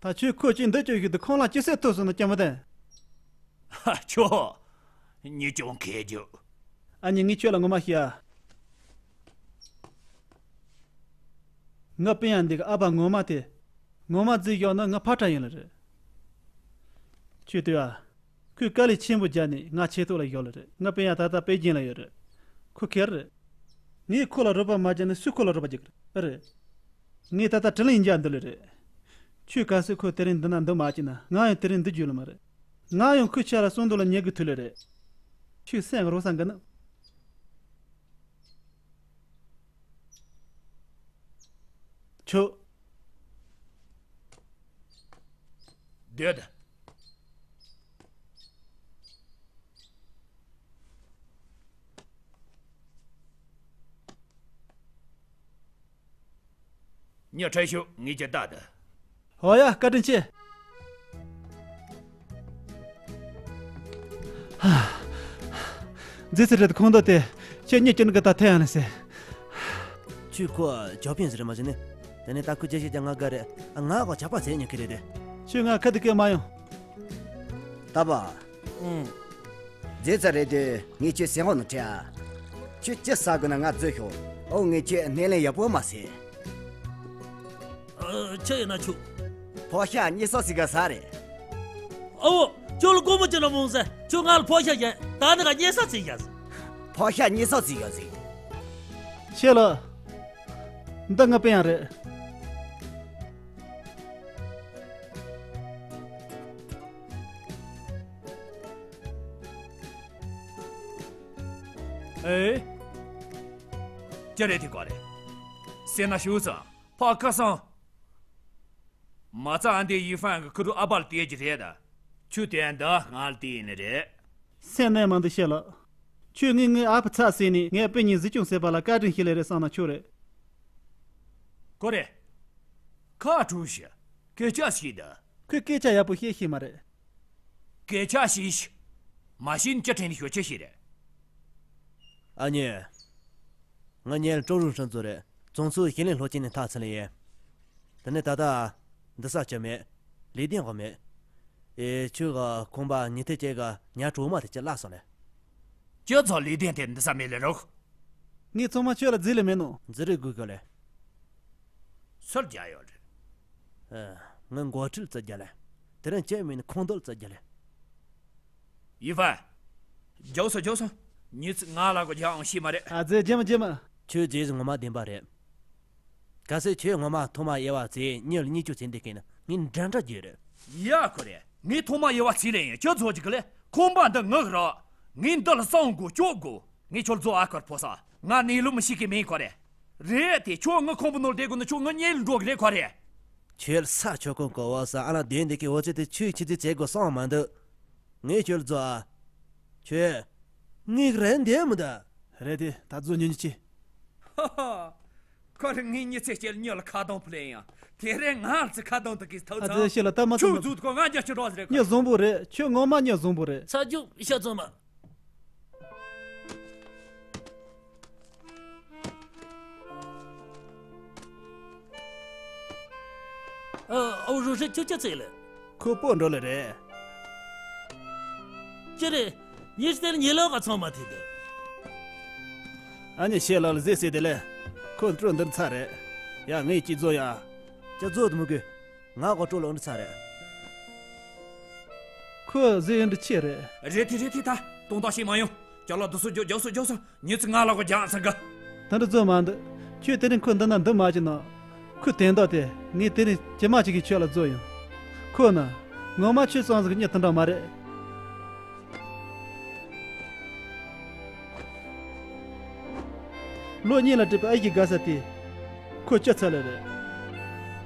ད་ཁྱོད་ཁོ་ཅི་འདི་ཅོ་ཞིག་ཏུ་ཁོང་ལ་ཅི་སེ་ཐུབ་སོང་ན་ཅི་མ་བདེན། ཧ་ཁྱོ། ཉེས་སྐྱོན་གས་རྒྱུ། ཨ་ནི་ངས་ཁྱོད་ལ་ངོ་མ་བཤད་ཨ། ང་སྤུན་ཡ་འདི་གི་ཨ་ཕ་ངོ་མ་དེ། ངོ་མ་རྫིག་ཡོད་ན་ང་ཕ་ཁྲ་ཡིན་ལ་རེད། ཁྱོད་ལྟོས་ཨ། ཁོས་དཀའ་ལས་ཆེན་པོ་བརྒྱབ་ནས་ང་ཆེ་ཐོག་ལ་བཞག་ལ་རེད། ང་སྤུན་ཡ་ད་ལྟ་པེ་ཅིན་ལ་ཡོད་རེད། ཁོ་ཁེར་རེད། ངས་ཁོ་ལ་རོགས་པ་མ་བྱས་ན་སུས་ཁོ་ལ་རོགས་པ་བྱེད་ཀྱི་རེད། ཨ་རེད། ངས་ད་ལྟ་དྲིན་ལན་འཇལ་འདོད་ལེ་རེད། ཁྱོད་གལ་སྲིད་ཁོ་དེ་རིང་འདི་ན་འདུག་མ་བྱས་ན་ང་ཡང་དེ་རིང་འདུག་རྒྱུ་ལ་མ་རེད། ང་ཡང་ཁོའི་ཆ་ལ་གསོན་དུ་ལ་ཉལ་དགོས་ཐུག་ལེ་རེད། ཁྱོད་སེམས་རོགས་ས་འགི་ན། ཁྱོད། སྡོད། ཉོ་ཁྲལ་ཞུ། ངས་ཀྱི་ལྟ་དུ། ཨོ་ཡ། བཀའ་དྲིན་ཆེ། རྫི་ཚེ་རེད་ཁོང་དོ་དེ། ཁྱེད་གཉིས་ཀྱི་ནི་གི་ད་ཐེ་ཡང་ནི་ཟེ། ཁྱོད་ཁོ་ཇོ་ཕིན་ཟེར་མ་ཟེར་ནི། དེ་ནས་ད་ཁོ་ཅི་ཞིག་ཀྱང་ང་དགའ་རེད། ང་གོ་ཇག་པ་ཟེར་ཉོ་གི་རེད་དེ། ཁྱོད་ང་ཁ་དུ་སྐད་མ་ཡོང་། ད་བ། ཨང་། རྫི་ཚེ་རེད་དེ་ངས་ཁྱོད་ཟེར་འོང་ནི་ཁྲེ་ཨ། ཁྱོད་ཅི་ཟ་དགོས་ན་ང་རྫི་ཤོག་ཨོ་ངས་ཁྱོད་སྣེ་ལེན་ཡག་པོ་མ་ཟེར། ཨ། ཆི་ཡིན་ན་ཆུ། ཕོ་ཤ་གཉིས་སོ་ཟིག་ག་ཟ་རེད། ཨོ། ཁྱོད་ལ་སྒོར་མོ་ཅི་ན་མོང་ཟེར། ཁྱོད་ང་ལ་ཕོ་ཤ་བྱས། ད་ནི་ག་གཉིས་སོ་ཟིག་ཡ་ཟེར། ཕོ་ཤ་གཉིས་སོ་ཟིག་ཡོད་ཟིག་ཤེས་ལ། འདི་ང་པེ་ཡང་རེད། ཨེ། ཅི་རེད་དེ་ག་རེད། སེ་ན་ཞུ་ཙང་ཕ་ཁ་སང་། མ་རྩ་ཨ་འདི་ཡི་ཧྥང་གི་ཁུ་རུ་ཨ་པར་བལྟས་ཀྱི་རེད་ད། ཁྱོད་དེ་འདི་ང་ལ་བལྟས་ཡིན་ནི་རེད། སེམས་ནད་མ་འདི་བཤད་ལ། ཁྱོད་ངས་ངའི་ཨ་ཕ་ཚ་ཟེར་ནས་ངའི་སྤུན་གཉིས་གཟིགས་སྐྱོང་བྱེད་པ་ལ་བཀའ་དྲིན་ཞུ་ལེ་རེད་བསམ་ན་ཆོག་རེད། ཀོ་རེ། ཁ་གྲུ་ཞིག་སྐད་ཆ་ཞིག་ད། ཁོས་སྐད་ཆ་ཡག་པོ་བཤད་ཤེས་མ་རེད། སྐད་ཆ་ཞིག་མ་ཤེས་ན་ཅི་དྲན་ནས་ཤོད་ཆི་ཞིག་རེད། ཨ་མྱེས། ང་མྱེས་ཀྲོ་རུང་ཧྲན་ཚོ་རེད། ཙོང་ཚོའི་ཞི་ལིང་ལྷོ་ཅན་ནས་ཐག་ཚུན་ལ་ཡིན། དེ་ནས་ད་ལྟ་འདི་ས་ཅི་མེད། ལས་དོན་གོ་མེད། ཨེ་ཁྱོད་ག་ཁོང་པ་ཉི་ཐེ་ཅེ་ག་ཉ་གྲོ་མ་དེ་ཅི་བརླག་སོང་ལེ། ཁྱོད་ཚོ་ལས་དོན་དེ་འདི་ས་མེད་ལེ་རོགས། ངས་ཚང་མ་ཁྱོད་ལ་རྫི་ལེ་མེད་ནོ། རྫི་རེ་དགོས་གོ་ལེ། སུར་རྒྱག་ཡོད་རེད། ཨ། ང་འགོ་ཁྲིད་རྩི་རྒྱ་ལེ། དེ་རིང་ཅི་མེད་ནི་ཁོང་དོལ་རྩི་རྒྱ་ལེ། ཡི་ཧྥན། མགྱོགས་སོང་མགྱོགས་སོང་། མྱི་ཚོ་ང་ལ་གོ་རྒྱག་ཨང་ཤི་མ་རེད། ཨ་ཙེ་རྗེས་མ་རྗེས་མ། ཁྱོད་རྗེས་སུ་ངོ་མ་བདེན་པ་རེད། གལ་སྲིད་ཁྱོད་ངོ་མ་ཐོག་མ་དབྱེ་བ་བྱས་མྱི་ལ་གཉིས་ཀྱོ་བྱེད་འདི་ཀིན་ངས་འདྲ་འདྲ་རྒྱུ་རེད། ཡ་ཁོ་རེ། ངས་ཐོག་མ་དབྱེ་བ་བྱས་ལེ་ཡིན། ཁྱོད་ཚོ་གཅིག་གི་ལེ། ཁོམ་པ་འདི་ངག་ར། ངས་འདི་ལ་སང་དགོ་སྐྱོ་དགོ། ངས་ཁྱོད་ཚོ་ཨ་ཁར་ཕོ་ས། ང་ནས་ལོ་མི་ཤེས་ཀི་མིན་ཁོ་རེ། རེད་དེ་ཁྱོད་ངའི་ཁོང་པུ་ནོར་བསྡད་དགོས་ན་ཁྱོད་ངའི་གཉེན་ལ་འགྲོ་གི་རེད་ཁོ་རེ། ཁྱོད་ས་ཆོད་ཁོང་གོ་བ་ས་ཨ་ལ་བདེན་འདི་ཀི་འོ་ཚེ་དེ་ཆོས་ཆི་ཚི་བྱེད་དགོས་སང་མ་འདུག་ངས་ཁྱོད་ལ་རྫོགས་ཨ། ཁྱོད། ངས་རན་བསྡད་མི་འདུག་རེད་དེ་ད་རྫོགས་ཉོ་ཉོ་ཆེ། ཧ་ཧ། ཁོ་རང་ངའི་མྱི་ཚེ་སྐྱེལ་མྱི་ལ་ཁ་གདོང་ཕུལ་ཡིན་ཡང་དེ་རིང་ང་ལ་ཚེ་ཁ་གདོང་དུ་གིས་ཐོག་ཨ་ཙི་ཚང་ཤི་ལ་ད་མ་ཁྱོད་ཚོ་ཚུགས་ཐུག་ང་རྒྱ་ཆེ་རོགས་རེད་ཁོ། མྱི་བཟང་པོ་རེད། ཁྱོད་ངོ་མ་མྱི་བཟང་པོ་རེད། ཚ་རྒྱུ་ཤ་ཚང་མ། ཨ། ཨོ་རུ་ཧྲི་ཁྱོད་ཅི་ཚེ་ལེ། ཁོ་སྤོ་འགྲོ་ལེ་རེད། ཅི་རེད། ཉི་སྟེར་ཉི་ལོག་ག་ཚང་མ་ཐིག་གི། ཨ་ནི་ཤེས་ལ་ལ་ཟེ་ཟེ་དེ་ལེ། ཁོ་འགྲོ་འདིར་ཚ་རེད། ཡ་ངས་ཅི་བཟོ་ཡ། ཅི་བཟོ་དུ་མི་དགོས། ང་གོ་སྤྲོ་ལོ་འདི་ཚ་རེད། ཁོ་ཟེ་འདི་ཆེ་རེད། རེད་དེ་རེད་དེ་ད་དོང་ད་ཤེས་མ་ཡོང་། ཅ་ལག་འདི་སུ་རྒྱོབ་རྒྱོབ་སུ་རྒྱོབ་སུ། ཉི་ཚེ་ང་ལ་གོ་རྒྱག་ཚང་གི། ད་འདི་བཟོ་མ་འདི། ཁྱོད་དེ་རིང་ཁོ་འདི་ན་འདི་མ་བྱེད་ན། ཁོ་དེ་འདོག་དེ་ངས་དེ་རིང་ཇེ་མ་ཅིག་གིས་ཁྱོད་ལ་བཟོ་ཡོང་། ཁོ་ན། ངོ་མ་ཁྱོད་སང་ཟིག་གཉིད་དུ་འདྲ་མ་རེད། ལོ་གཉིས་ལ་བྲིས་པའི་ཨ་ཡི་དགའ་ས་དེ། ཁོ་ཅི་ཚ་ལེ་རེད།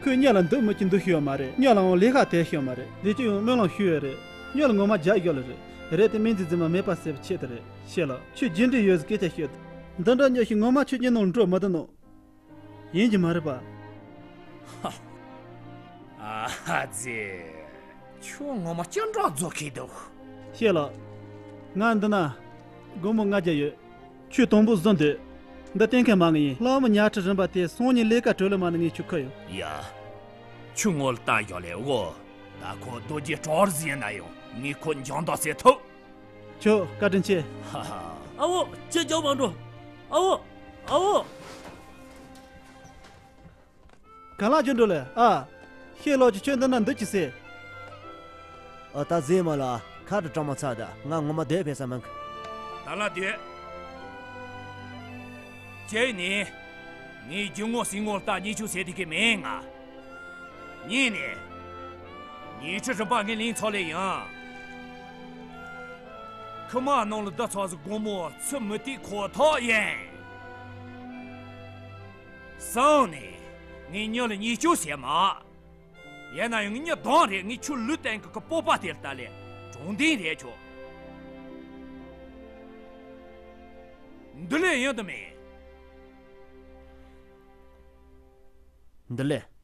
ཁོས་མྱི་ལ་འདུག་མི་གཅིག་འདུག་ཤོད་ཡོད་མ་རེད། མྱི་ལའང་ལས་ཀ་དེ་ཤོད་མ་རེད། ལས་ཀྱི་ཡང་སྨོན་ལམ་ཤོད་ཡོད་རེད། མྱི་ལ་ངོ་མ་རྒྱག་ཡོད་ལེ་རེད། རེད་དེ་སྨན་རྩིས་རྫུན་མ་མེད་པ་ཟེར་བའི་ཆེད་དུ་རེད། ཤེས་ལ་ཁྱོད་རྒྱུ་འབྲས་ཡོད་ཟིག་སྐད་ཆ་ཤོད། འདི་འདྲ་ཉོ་ཞིག་ངོ་མ་ཁྱོད་ཉིན་ནང་འགྲོ་མི་འདུག་ནོ། ཡིན་གྱི་མ་རེད་པ། ཧ། ཨ་ཙི། ཁྱོད་ངོ་མ་སྤྱི་འགྲོ་རྫོགས་ཁེལ་འདུག་ཤེས་ལ། ང་འདི་ན། སྒོར་མོ་ལྔ་བརྒྱ་ཡོད། ཁྱོད་དང་པོ་བཟོ་འདོད། འདི་གཏན་འཁེལ་མ་ངེས་ཡིན། ལྷ་མོ་ཉལ་ཁྲི་རིམ་པ་དེ་སང་ཉིན་ལས་ཀ་གྲོལ་ལེ་མ་ནི་ངས་ཁྱོད་ཁུ་ཡོང་། ཡ། ཁྱོད་ངོ་ལ་ལྟ་ཡོད་ལེ་འོ། ད་ཁོ་རྡོ་རྗེ་གྲོགས་ཟིན་ན་ཡང་ངས་ཁོ་འཇང་ད་ཟེར་ཐུབ། ཁྱོད་བཀའ་དྲིན་ཆེ། ཧ་ཧ། ཨ་བོ། ཁྱེད་རྒྱག་མ་འགྲོ། ཨ་བོ། ཨ་བོ། གང་ལ་འགྱོ་འགྲོ་ལེ། ཨ། ཤེས་ལོ་ཅི་ཁྱོད་འདི་ན་འདུག་ཅི་ཟེར། ཨ། ད་ཟེར་མ་ལ་ཁ་དྲི་དྲང་མ་ཚ་ད། ང་ངོ་མ་སྡོད་ཕེ་ས་མིན། ད་ལ་སྡོད། གཅིག་ནས། ངའི་རྒྱུ་ངོ་སྲིང་ངོ་ལྟ་ཉེས་ཆུ་ཟེར་དེ་གི་མེད་ང་། གཉིས་ནས། ཉི་ཁྲི་རིམ་པ་ངས་ལེན་ཚོགས་ལས་ཡིན། ཁི་མ་ནང་ལ་བདག་ཚོགས་སུ་དགོང་མོ་ཚུ་མི་ཏིག་ཁོ་ཐག་ཡིན། གསུམ་ནས། ངས་མྱི་ལ་ཉེས་སྐྱོན་བྱེད་མ། ཡིན་ན་ཡང་ངས་མྱི་གདོང་རེད། ངས་ཁྱོད་ལུས་སྟེང་གི་སྤོབས་པ་དེར་ལྟ་ལས་གྲོང་སྡིངས་རེད་ཁྱོད། འདི་ལས་ཡིན་དུ་མེད། འདི་ལས།